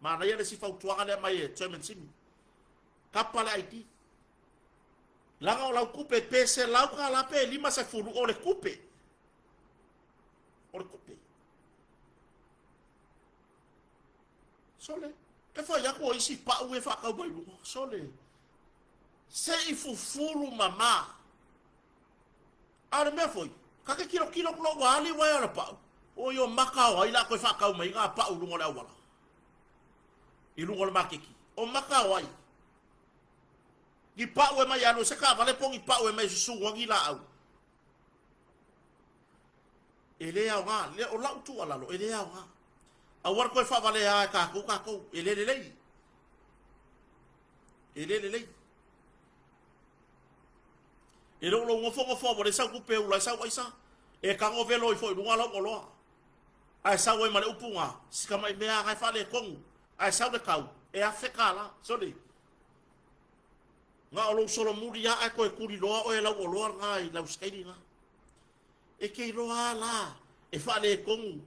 Speaker 1: Manaia le isi fautuaga lea mai e Chairman Simi. Tapa le ID. Leaga o lau tupe pe $100 pe 50 o le tupe. O le tupe. Sole, e fai atu o isi pau e faatau mai luga. Sole, se i fufulu mama. A o le mea foi, ta te tilotilo atu loa ua ali uaea o le pau, oi o maka o ai la toe faatau mai ngā pau i luga o le auala, i luga o le maketi. O maka o ai? Ni pau e mai alu e se taavale po o ni pau e mai susu ai ni laau. E le aoga. Lea, o lau tuualalo, e le aoga. Aua le toe faavalea e tatou tatou. E le lelei. E le lelei. E le o lou nofonofo ua leai sau tupe e ula ai sau aisa, e tago velo ifo i luga lau oloa. Ae sau ai ma le upu na, si tamai mea lava na e faaletonu, ae sau le tau, e $1,000. Sole, na o lou solomuli lava ae toe tuliloa oe e lau oloa lena i lau sikaili lena. E te iloa lava la, e faaletonu,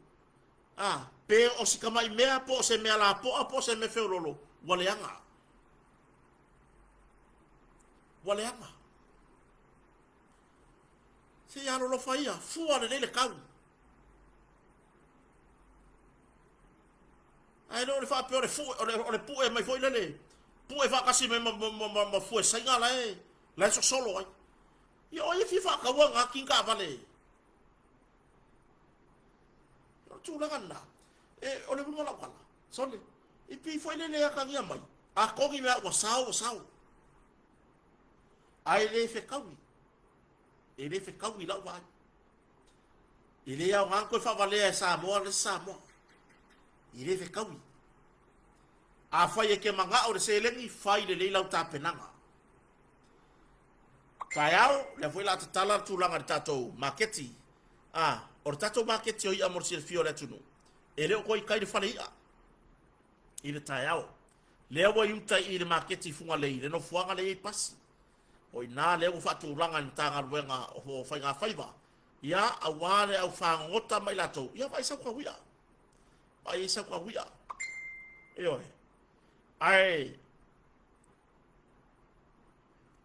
Speaker 1: a, pe o si tamai mea po o se mea lapoa po o se mea feololo, ua leaga. Ua leaga. Se i alolofa ia, fua lelei le tau. Ae le o le faapea o le fue, o le, o le pue mai foi lele, pue faatasi mai ma, ma, ma, ma fue saina la e, la e sosolo ai. Ia o ai e fia faataua na ki taavale? O le tulaga lena. E, o le uiga o lau tala, sole, e pei foi lele e atagia mai, a togi mea ua sao, ua sao. Ae le fetaui. E le fetaui i lau vaai. E le aoga ona toe faavalea e Samoa le isi Samoa. E le fetaui. Afai e te manao i le seleni, fai lelei lau tapenaga. Taeao, lea foi o le a tatala le tulaga i le tatou maketi. A, o le tatou maketi o i'a mo le silafia o le atunuu, e le o toe i tai le fale i'a i le taeao. Lea ua i uta i i le maketi i Fugalei, le nofoaga lea e i ai pasi. O i ina lea ua faatulaga e le Matagaluega o Faigafaiva, ia, aua le au fagogota ma i latou, ia vaai sau taui'a. Vaai ai sau taui'a. Ioe. Ae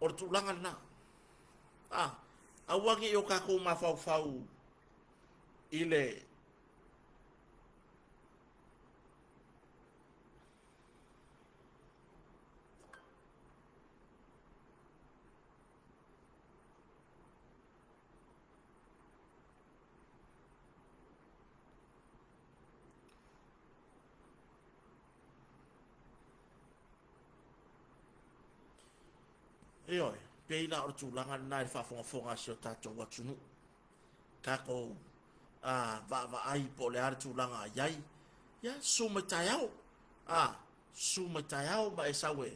Speaker 1: o le tulaga lena. A, aua ne i o tatou mafaufau i le Ioe, pei la o le tulaga lena i le faafogafoga a si o tatou atunuu. Tatou vaavaai po o le a le tulaga i ai. Ia, susu mai taeao. A, susu mai taeao ma e sau e,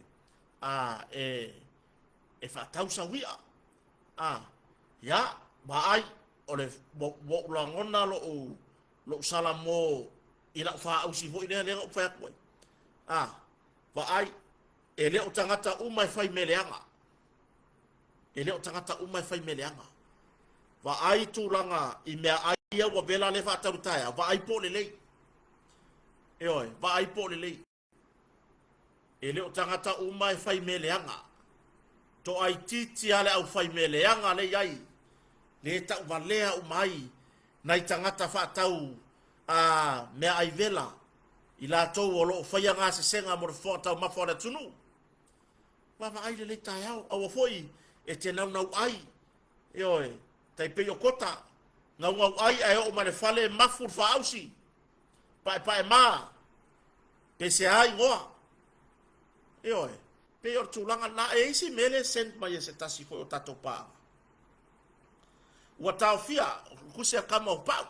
Speaker 1: a, e, e faatau sau i'a. A, ia, vaai, o le, ua, ua ou lagona lou, lou salamo i lau faausi foi lea, lea na ou fai atu ai. A, vaai, e le o tagata uma e fai mea leaga. E le o tagata uma e fai mea leaga. Vaai tulaga i meaai ia ua vela lea faatau i le taeao, vaai po o lelei. Ioe, vaai po o lelei. E le o tagata uma e fai mea leaga. Toaitiiti lava le aufai mea leaga lea e i ai, lea e tauvalea uma ai nai tagata faatau a meaai vela, i latou o lo o faia gasesega mo le fofoga taumafa o le atunuu. Vaavaai lelei taeao, aua foi e te naunau ai, ioe, tai pei o Kota, naunau ai ae oo mai le fale mafu le faausi, paepae ma, pe se a igoa. Ioe, pei o le tulaga lena. E i ai si mea lea e send mai e se tasi foi o tatou paaga. Ua taofia, tusi a Kama o Pau,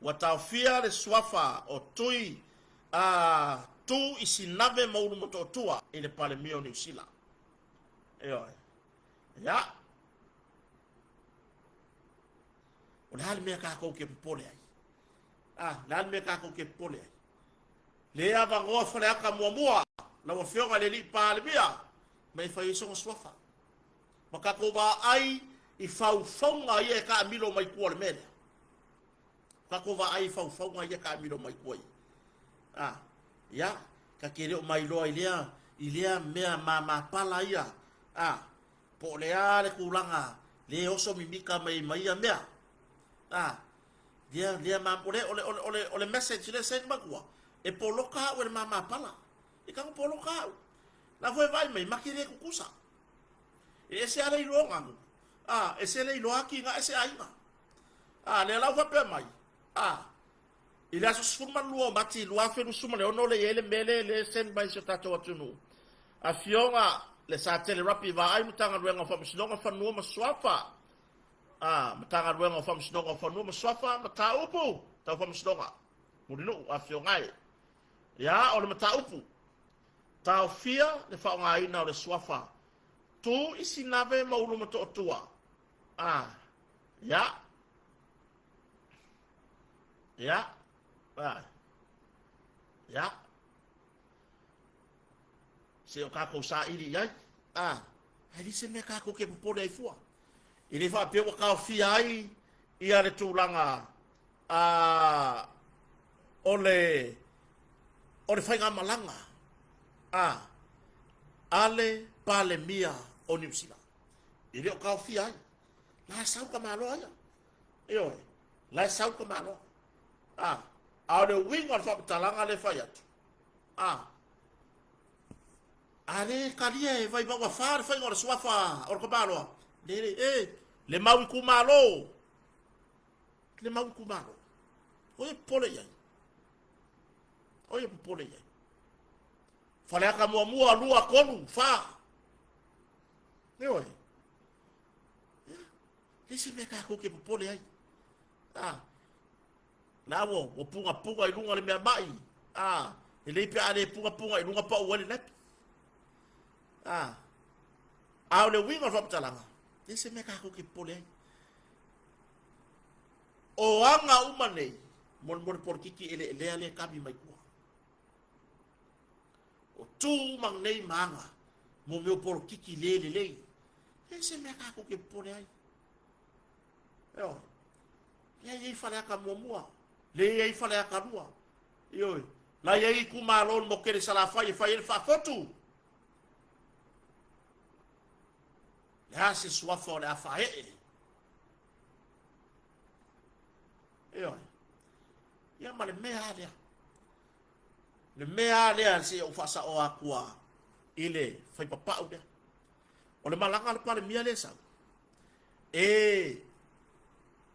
Speaker 1: ua taofia le suafa o Tui a Tu i Sinave ma Ulumotootua i le Palemia o Niu Sila. Ioe. Ia. O le a le mea tatou te popole ai? A, le a le mea tatou te popole ai? Le avanoa Faleata muamua, lau Afioga i le Alii Palemia, ma e fai ai sona suafa. Ma tatou vaai i faufauga ia e taamilo mai tua o le mea lea. Tatou vaai i faufauga ia e taamilo mai tua ia. A, ia, ta te le o mailoa i lea, i lea mea mamapala ia, a, po o le a le tulaga le oso mimita mai ma ia mea. A, lea, lea ma, o le, o le, o le, o le, o le message lea send matua, e poloka au e le mamapala. E tago poloka au. La foi vaai mai, ma te le tutusa. E ese lava le iloa ganu, a, ese le iloa ati na ese aiga. A, lea la ua faapea mai, a, i le aso 12 o Mati 2026 lea e i ai le mea lea lea e send mai i si o tatou atunuu. Afioga le Satele Rapi Vaai Matagaluega o Faamasinoga Fanua ma Suafa, a, Matagaluega o Faamasinoga o Fanua ma Suafa, Mataupu Tau Faamasinoga, Mulinuu, Afioga e. Ia, o le mataupu, taofia le faaaogaina o le suafa Tu i Sinave ma Ulumotootua. A, ia, ia, a, ia. Se o kākou saili i ai. A, ae le se mea kākou ke popole ai fua. E le faapea ua kaofia ai ia le tulaga a, o le o le faigamalaga a a le Palemia o Niu Sila. E le o kaofia ai. La e sau ka Malo aia. Ioe, la e sau ka Malo. A, a o le uiga o le faamatalaga lea e fai atu, a, a le talia e Vaimauga 4 le faiga o le suafa o le Tamaloa, le, le, e, le mau itumalo, le mau itumalo. O ia popole i ai. O ia popole i ai. Faleata muamua, lua, tolu, fa. Ioe. Le isi mea tatou te popole ai. A, la ua, ua pugapuga i luga le mea mai. A, e lei pe a le pugapuga i luga pau ai le lapi. A, a o le uiga o le faamatalaga, le se mea tatou te popole ai. O aga uma nei, mo le mo le polokiki e le lea le kami mai tua. O tu uma nei ma aga, mo mea o polokiki le lelei. E se mea tatou te popole ai. Ioe. Lea e i ai Faleata muamua, lea e i ai Faleata lua. Ioe. La e i ai itumalo o le Mokele Salafai e fai ai le faafotu. Le a se suafa o le a faaee. Ioe. Ia ma le mea lava lea. Le mea lava lea se i ou faasaoa atu a i le faipapau lea. O le malaga a le Palemia lea e sau, e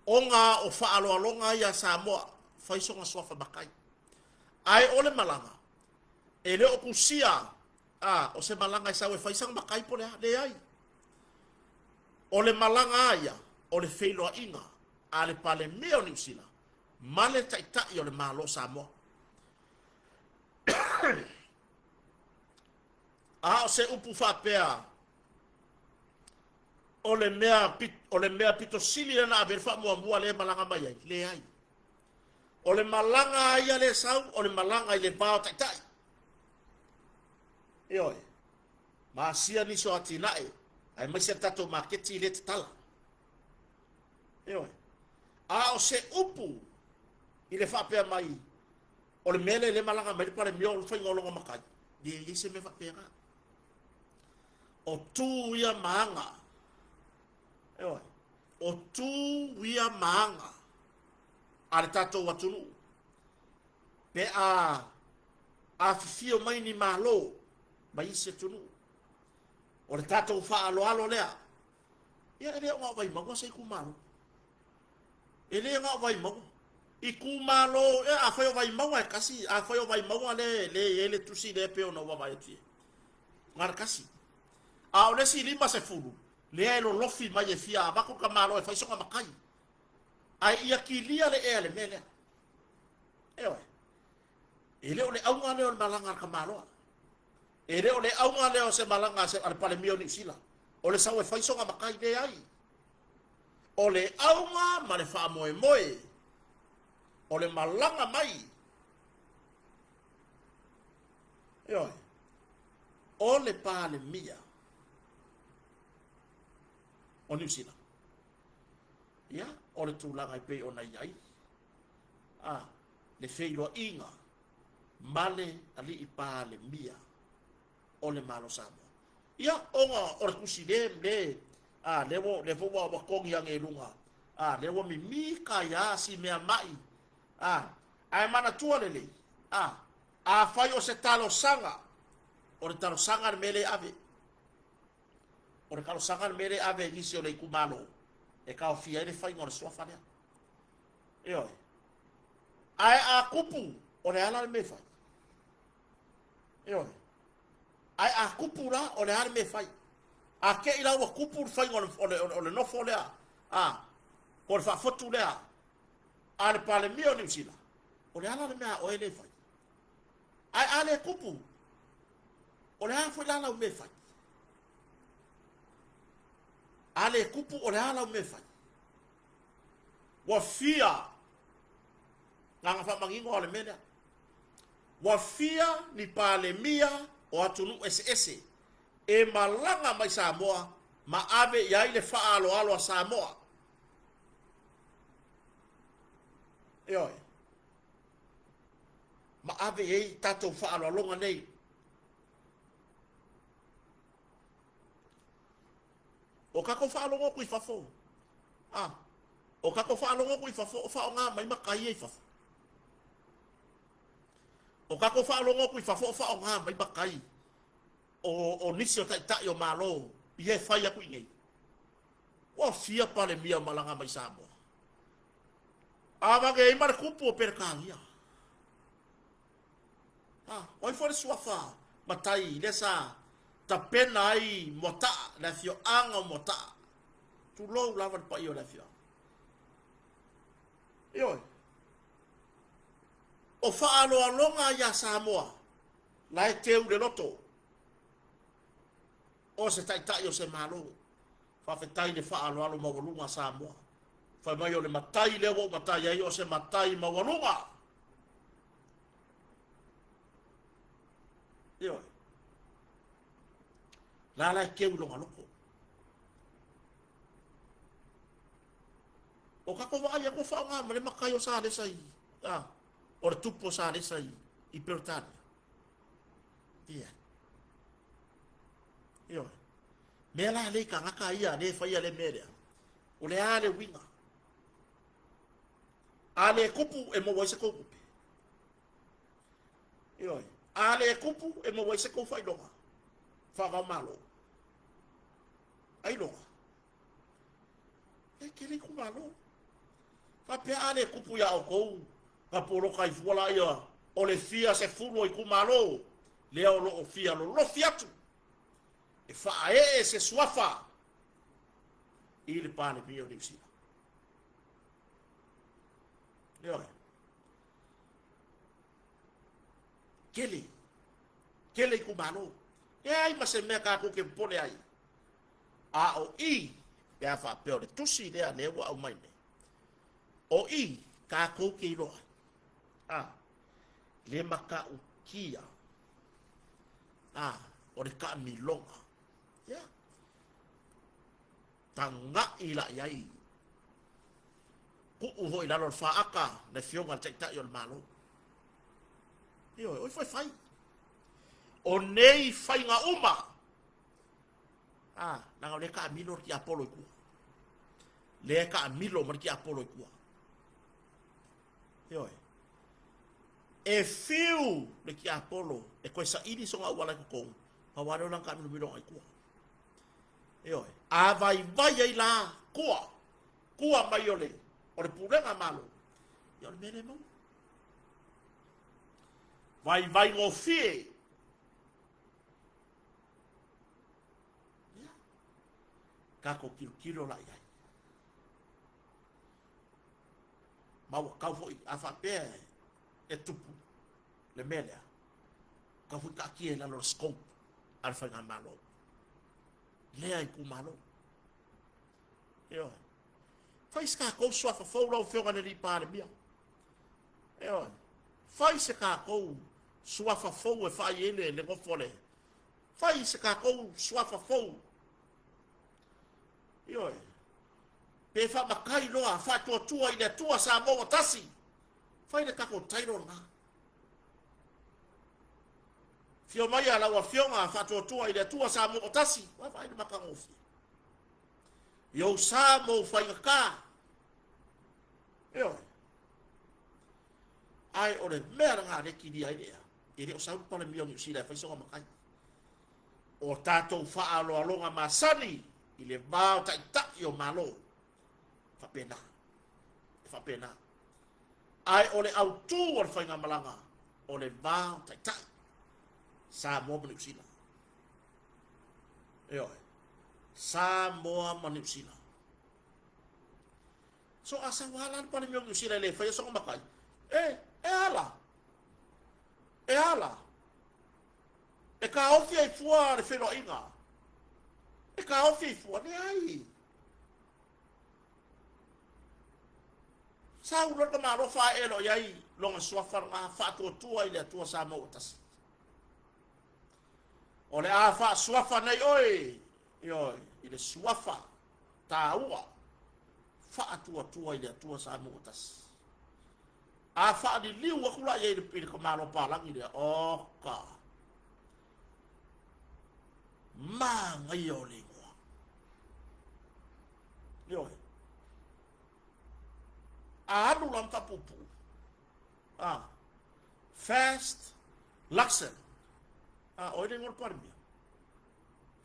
Speaker 1: ona o faaaloaloga ia a Samoa, fai sona suafa matai. Ae o le malaga, e le o tusia a, o se malaga e sau e fai sana matai po o le a, leai. O le malaga a ia, o le feiloaiga a le Palemia o Niu Sila ma le Taitai o le Malo o Samoa. A o se upu faapea, o le mea, o le mea pito sili lea na ave ai le faamuamua lea e malaga mai ai? Leai. O le malaga a ia lea e sau, o le malaga i le va o taitai. Ioe. Ma asia nisi o atinae, aemaise le tatou maketi lea e tatala. Ioe. A o se upu i le faapea mai, o le mea lea lea e malaga mai le Palemia o le faiga o lona matai, e leai se mea faapena. O tu ia ma aga. Ioe. O tu ia ma aga a le tatou atunuu pe a afifio mai ni Malo mai isi atunuu. O le tatou faaaloalo lea. Ia e le o na o Vaimauga se itumalo. E le na o Vaimauga. Itumalo, e afai o Vaimauga e tasi, afai o Vaimauga lea e i ai le tusi lea e pei ona ou vaavaai atu i ai. Na o le tasi. A o le isi 50, lea e lolofi mai e fia avatu le tamaloa e fai sona matai. Ae ia kilia le ea i le mea lea. Ioe. E le o le auga lea o le malaga a le tamaloa. E le o le auga lea o se malaga a le Palemia o Niu Sila, o le sau e fai sona matai. Leai. O le auga ma le faamoemoe o le malaga mai, ioe, o le Palemia o Niu Sila. Ia, o le tulaga e pei ona i ai a, le feiloaiga ma le Alii Palemia o le Malo Samoa. Ia, ona o le tusi le, le, a, lea ua, lea foi ua, ua togi ane i luga, a, lea ua mimita ai a si mea mai, a, ae manatua lelei, a, afai o se talosaga, o le talosaga le mea lea e ave, o le talosaga le mea lea e ave i nisi o le itumalo, e taofia ai le faiga o le suafa lea. Ioe. Ae a kupu, o le a la le mea e fai? Ioe. Ae a kupu la, o le a le mea e fai? A te i la ua kupu le faiga o le nofo lea, a, po o le faafotu lea a le Palemia o Niu Sila, o le a la le mea a oe lea e fai? Ae a le kupu, o le a foi la lau mea e fai? A le kupu o le a lau mea e fai? Ua fia gaga faamanino o le mea lea. Ua fia ni Palemia o atunuu eseese e malaga mai Samoa ma ave i ai le faaaloalo a Samoa. Ioe. Ma ave i ai tatou faaaloaloga nei. O tatou faalogo atu i fafo. Ah, o tatou faalogo atu i fafo o faaaoga mai matai ia i fafo. O tatou faalogo atu i fafo o faaaoga mai matai o nisi o taitai o Malo ia e fai atu i nei. Ua fia Palemia malaga mai Samoa. A vage ai ma le tupu o Peretania. Ah, o ai foi le suafa matai lea sa tapena ai Moataa, le afioaga o Moataa. Tulou lava le paia o le afioaga. Ioe. O faaaloaloga ia Samoa, la e teu le loto o se taitai o se Malo. Faafetai le faaaloalo maualuga a Samoa. Fai mai o le matai lea ua ou matai ai o se matai maualuga. Ioe. La la e teu i lona loto. O tatou vaai atu o faaaoga ma le matai o Salesa i, a, o le tupu o Salesa i Peretania. Ia. Ioe. Mea la lea i tagata ia lea e faia le mea lea. O le a le uiga? A le kupu e maua ai se tou tupe. Ioe. A le kupu e maua ai se tou faailoga. Faavao Malo. Ailoga. E tele itumalo. Faapea a le kupu ia outou, na poloka ai fua laia o le fia sefulu o itumalo, lea o lo o fia lolofi atu e faaee se suafa i le Palemia o Niu Sila. Ioe. Tele. Tele itumalo. E ai ma se mea tatou te popole ai. A o i, pe a faapea o le tusi lea lea ua aumai nei, o i tatou te iloa ai, a, le matautia, a, o le taamiloga. Ia, taga'i la i ai, tuu foi i lalo o le faata le afioga i le Taitai o le Malo. Ioe, o ifo e fai. O nei faiga uma, a, leaga o lea e taamilo le tiapolo i tua. Lea e taamilo ma le tiapolo i tua. Ioe. E fiu le tiapolo e toe saili sona auala i totonu, pau lava lea o lana taamilomiloga i tua. Ioe. A vaivai ai la tua, tua mai o le pulega a Malo, ia o le mea lea e maua. Vaivai gofie. Ia, tatou tilotilo la i ai. Ma ua tau foi, a faapea e tupu le mea lea, tau foi taatia i lalo o le scope a le faigamalo. Lea itumalo. Ioe. Fai se tatou suafa fou lau Afioga i le alii Palemia. Ioe. Fai se tatou suafa fou e fai ai le nofo a le. Fai se tatou suafa fou. Ioe. Pe faamatai loa, faatuatua i le Atua Samoa ua tasi. Fai le tatou title lena. Fio mai a lau Afioga faatuatua i le Atua Samoa ua tasi. Vaai le matagofie. I ou sa ma ou faigata. Ioe. Ae o le mea lena lea e kilia ai le ea. E le o sau le Palemia o Niu Sila e fai sona matai. O tatou faaaloaloga masani i le va o taitai o Malo. Faapena. E faapena. Ae o le autu o le faigamalaga o le va o taitai Samoa ma Niu Sila. Ioe. Samoa ma Niu Sila. So a sau lava la le Palemia o Niu Sila e le faia sona matai, e ala. E ala. E taofi ai fua le feiloaiga. E taofi ai fua, leai. Sau loa le tamaloa faaee loa i ai lona suafa lena, Faatuatua i le Atua Samoa ua tasi. O le a faasuafa nei oe, ioe, i le suafa taua, Faatuatua i le Atua Samoa ua tasi. A faaliliu atu la i ai i le tamaloa palagi lea, oka, manaia o le igoa. Ioe. A alu la ma faapuupuu, a, Fast Luxon. A, o ai le igoa o le Palemia?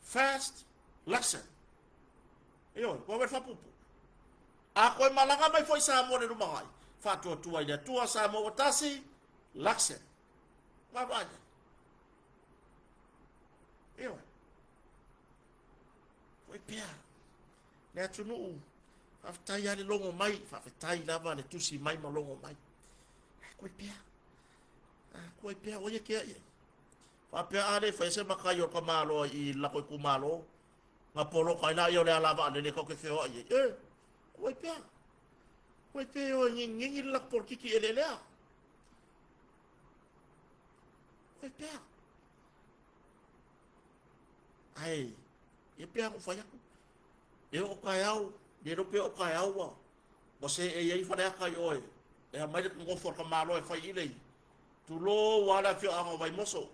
Speaker 1: Fast Luxon. Ioe, ua wele faapuupuu. A koe malaga mai foi Samoa le lumanai, faatuatua i le Atua Samoa ua tasi, Luxon. Vaavaai. Ioe. Foi pea. Le atunuu, faafetai lava le logo mai, faafetai lava le tusi mai ma logo mai. A koe pea. A koe pea, oia kea ia. Faapea a le fai se makai o ka malo i la koe kumalo, nga poloka ai la ia o le ala vaalele kau ke feoai ai. E, koe pea. Koe pea o ngi ngi le lak polokiki ele lea. Koe pea. Ai, e pea ku fai aku. E o kaeao, le lo pe o kaeao ua. Ua se e iai faleaka i oe. E a mai le ngofo ka malo e fai ile. Tulou ua le afioaga o Vaimoso.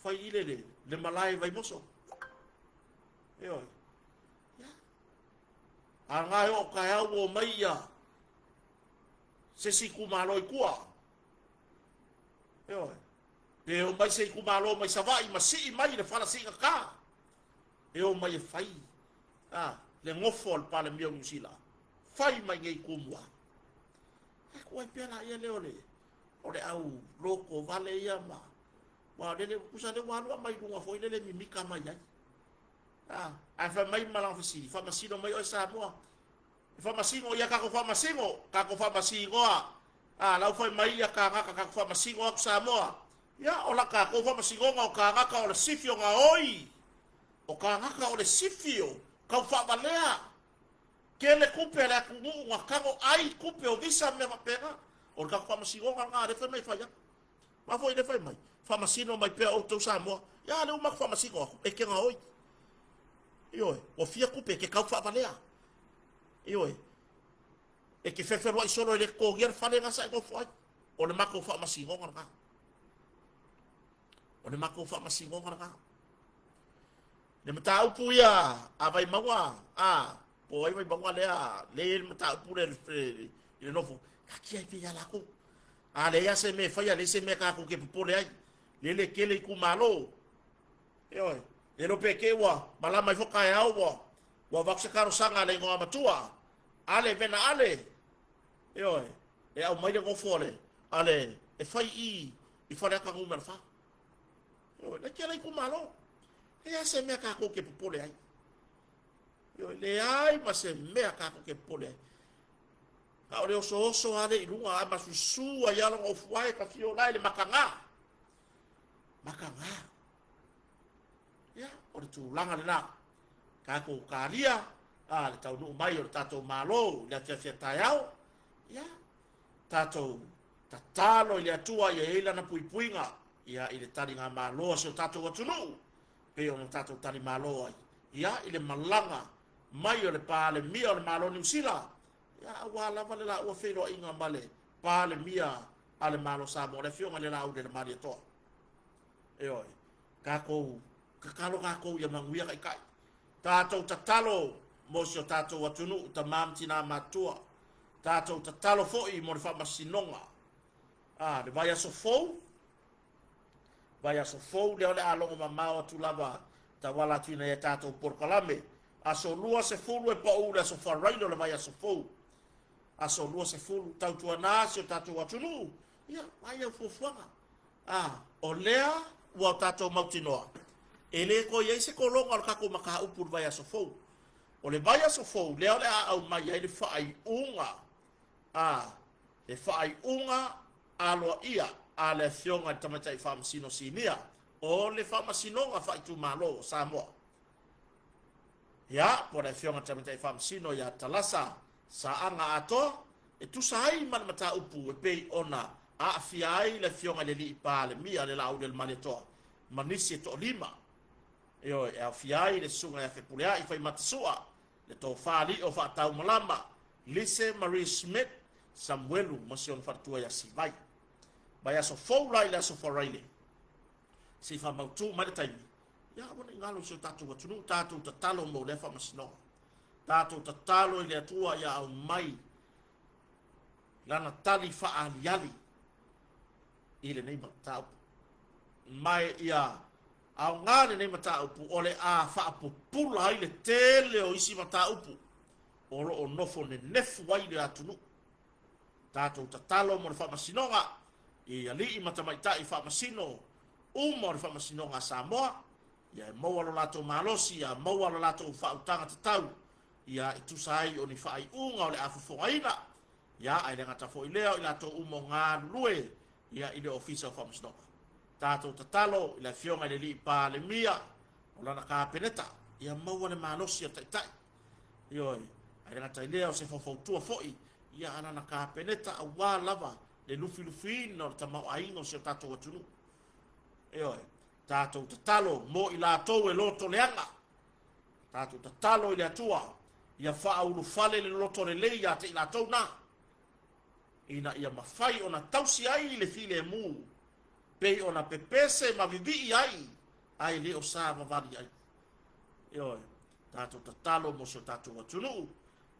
Speaker 1: Fai ile le, le malae Vaimoso. Ioe. Ia. A ngā e o kaeao ua mai ia se si itumalo i tua. Ioe. Pe o mai se itumalo mai Savaii ma sii mai le fala siigata. E o mai e fai a, le gofo a le Palemia o Niu Sila. Fai mai nei tumua. E ku ai pea la ia le o le o le au loko vale ia ma ua lele kusa le ua alu mai lunga foi lele mimika mai ai. A, ae fai mai ma lana fesili, faamasino mai oe Samoa. E faamasino ia kako faamasino, kako faamasinoa. A, lau fai mai ia kānaka kako faamasino aku Samoa. Ia, o la kākou faamasinoga o kānaka o le sifi o ngā oi. O kānaka o le sifi o kau faavalea. Kele kupe le atunuu ngā kago ai kupe o visa mea faapena. O le kako faamasinoga ngā le fai mai fai aku. Ma foi le fai mai. Faamasino mai pea outou Samoa. Ia le uma faamasino aku. E ke ngā oi. Ioe, ua fia kupe ke kau faavalea. Ioe, e ke fefeloai solo e le totogia le fale nga sa e nofo ai. O le matou faamasinoga lena. O le matou faamasinoga lena. Le mataupu ia a Vaimauga, a, po ai Vaimauga lea, le i le mataupu le, le, le nofo, katia ai pe ia lakou. A le ia se me faia, le se mea kākou ke popole ai. Le le kele i kumalo. Ioe, le lo pe ke ua, malama i foka e au ua, ua avatu se talosaga a le igoa matua, ale vena ale, ioe, e aumai le gofo a le, a le, e fai i, i Faleata Nu.4. Ioe, le kele itumalo. E a se mea kākou ke popole ai. Ioe, leai ma se mea kākou ke popole ai. A o le osooso ale i luga, a masusu ai ala o fuae ka fio lai le makagā. Makagā. Ia, o le tulaga lena. Kākou kalia, a le taunuu mai o le tatou Malo i le afiafi a taeao, ia, tatou tatalo i le Atua ia i ai lana puipuiga, ia, i le taliga malo a si o tatou atunuu, pei ona tatou tali malo ai, ia, i le malaga mai o le Palemia o le Malo o Niu Sila, ia, aua lava le laua feiloaiga ma le Palemia a le Malo Samoa, le Afioga i le Laauli le Malietoa. Ioe, tatou tatalo tatou ia manuia taitai. Tatou tatalo mo si o tatou atunuu, tamā ma tinā matutua. Tatou tatalo foi mo le faamasinoga. A, le vaiaso fou, vaiaso fou lea o le a logo mamao atu lava tauala atu ina ia tatou polokalame. Aso 20 e paʻu le aso Faraile o le vaiaso fou. Aso 20, tautuana si o tatou atunuu. Ia, vaai au fuafuaga. A, o lea ua o tatou mautinoa, e le toe i ai se tologa o le tatou mataupu i le vaiaso fou. O le vaiaso fou lea o le a aumai ai le faaiuga, a, le faaiuga aloaia a le Afioga i le Tamaitai Faamasino Sinia o le Faamasinoga Faaitumalo o Samoa. Ia, po o le Afioga i le Tamaitai Faamasino ia Talasa Saaga Atoa, e tusa ai ma le mataupu e pei ona aafia ai le Afioga i le Alii Palemia, le Laaulialemalietoa, ma nisi e toalima. Ioe, e aofia ai le Susuga ia Fepuleai Faimatasoa, le Tofa Alii o Faataumalama, Lise Marie Smith, Samuelu ma si ona faletua ia Sivai. Vaiaso fou la i le aso Faraile, se i faamautu mai le taimi, ia aua ne i galo i si o tatou atunuu, tatou tatalo mo lea faamasinoga. Tatou tatalo i le Atua ia aumai lana tali faaaliali i lenei mataupu. Ma ia aoga lenei mataupu o le a faapupula ai le tele o isi mataupu o lo o nofo nenefu ai le atunuu. Tatou tatalo mo le faamasinoga i alii ma tamaitai faamasino uma o le Faamasinoga a Samoa, ia e maua lo latou malosi, ia maua lo latou faautaga tatau, ia e tusa ai o ni faaiuga o le a fofogaina, ia ae le gata foi lea o i latou uma o galulue ia i le Ofisa o Faamasinoga. Tatou tatalo i le Afioga i le Alii Palemia o lana Kapeneta, ia maua le malosi o Taitai. Ioe, ae le gata i lea o se faufautua foi ia a lana Kapeneta aua lava le lufilufiina o le tamaoaiga o si o tatou atunuu. Ioe, tatou tatalo mo i latou e loto leaga. Tatou tatalo i le Atua ia faaulufale le loto lelei ia te i latou na, ina ia mafai ona tausi ai le filemu, pei ona pepese ma vivii ai, ae le o savavali ai. Ioe, tatou tatalo mo si o tatou atunuu,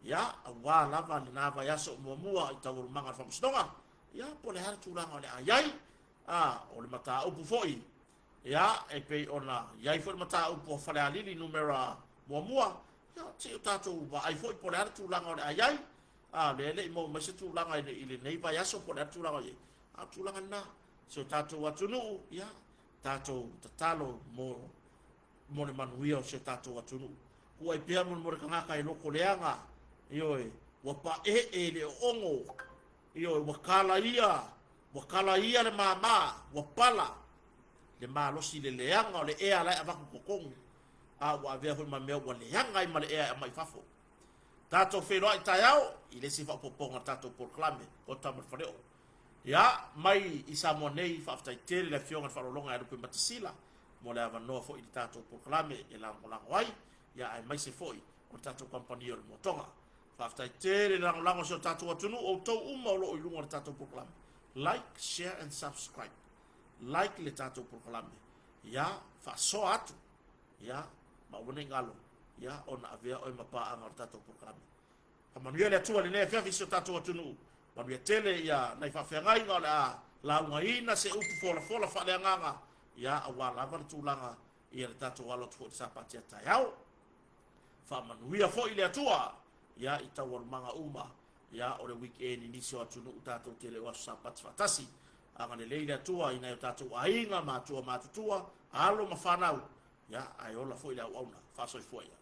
Speaker 1: ia, aua lava lena vaiaso muamua i taualumaga o le faamasinoga, ia, po o le a le tulaga o le a i ai, a, o le mataupu foi, ia, e pei ona i ai foi le mataupu a Falealili numera muamua, ia, se i o tatou vaai foi po o le a le tulaga o le a i ai, a, lea e le i maua mai se tulaga i lenei vaiaso po o le a le tulaga o i ai, a o le tulaga lena, si o tatou atunuu, ia, tatou tatalo mo le manuia o si o tatou atunuu. Kuai pea mo le tagata e loto leaga, ioe, ua paee le oogo, ioe, ua kala ia le māmā, ua pala le malosi le leaga o le ea la e avatu totonu, a ua avea foi ma mea ua leaga ai ma le ea e aumai fafo. Tatou feiloai taeao i le isi faaopoopoga o le tatou polokalame o Tama le Faleoo. Ia, mai i Samoa nei, faafetai tele le Afioga i le Faaaloaloga ia Lupematasila mo le avanoa foi i le tatou polokalame e lagolago ai, ia aemaise foi o le tatou kamupani o le Motoga. Faafetai tele le lagolago o si o tatou atunuu, outou uma o lo o i luga o le tatou polokalame. Like, share and subscribe. Like le tatou polokalame. Ia, faasoa atu. Ia, ma aua ne i galo, ia, ona avea oe ma paaga o le tatou polokalame. Faamanuia le Atua i lenei afiafi i si o tatou atunuu. Manuia tele ia nai faafeagaiga o le a laugaina se upu folafola faaleagaga, ia, aua lava le tulaga ia le tatou alo atu foi i le Sapati a taeao. Faamanuia foi le Atua ia i taualumaga uma, ia o le weekend i nisi o atunuu tatou te le o aso Sapati faatasi. Agalelei le Atua i nai o tatou aiga, matua matutua, alo ma fanau, ia ae ola foi le auauna. Faasoifua ia.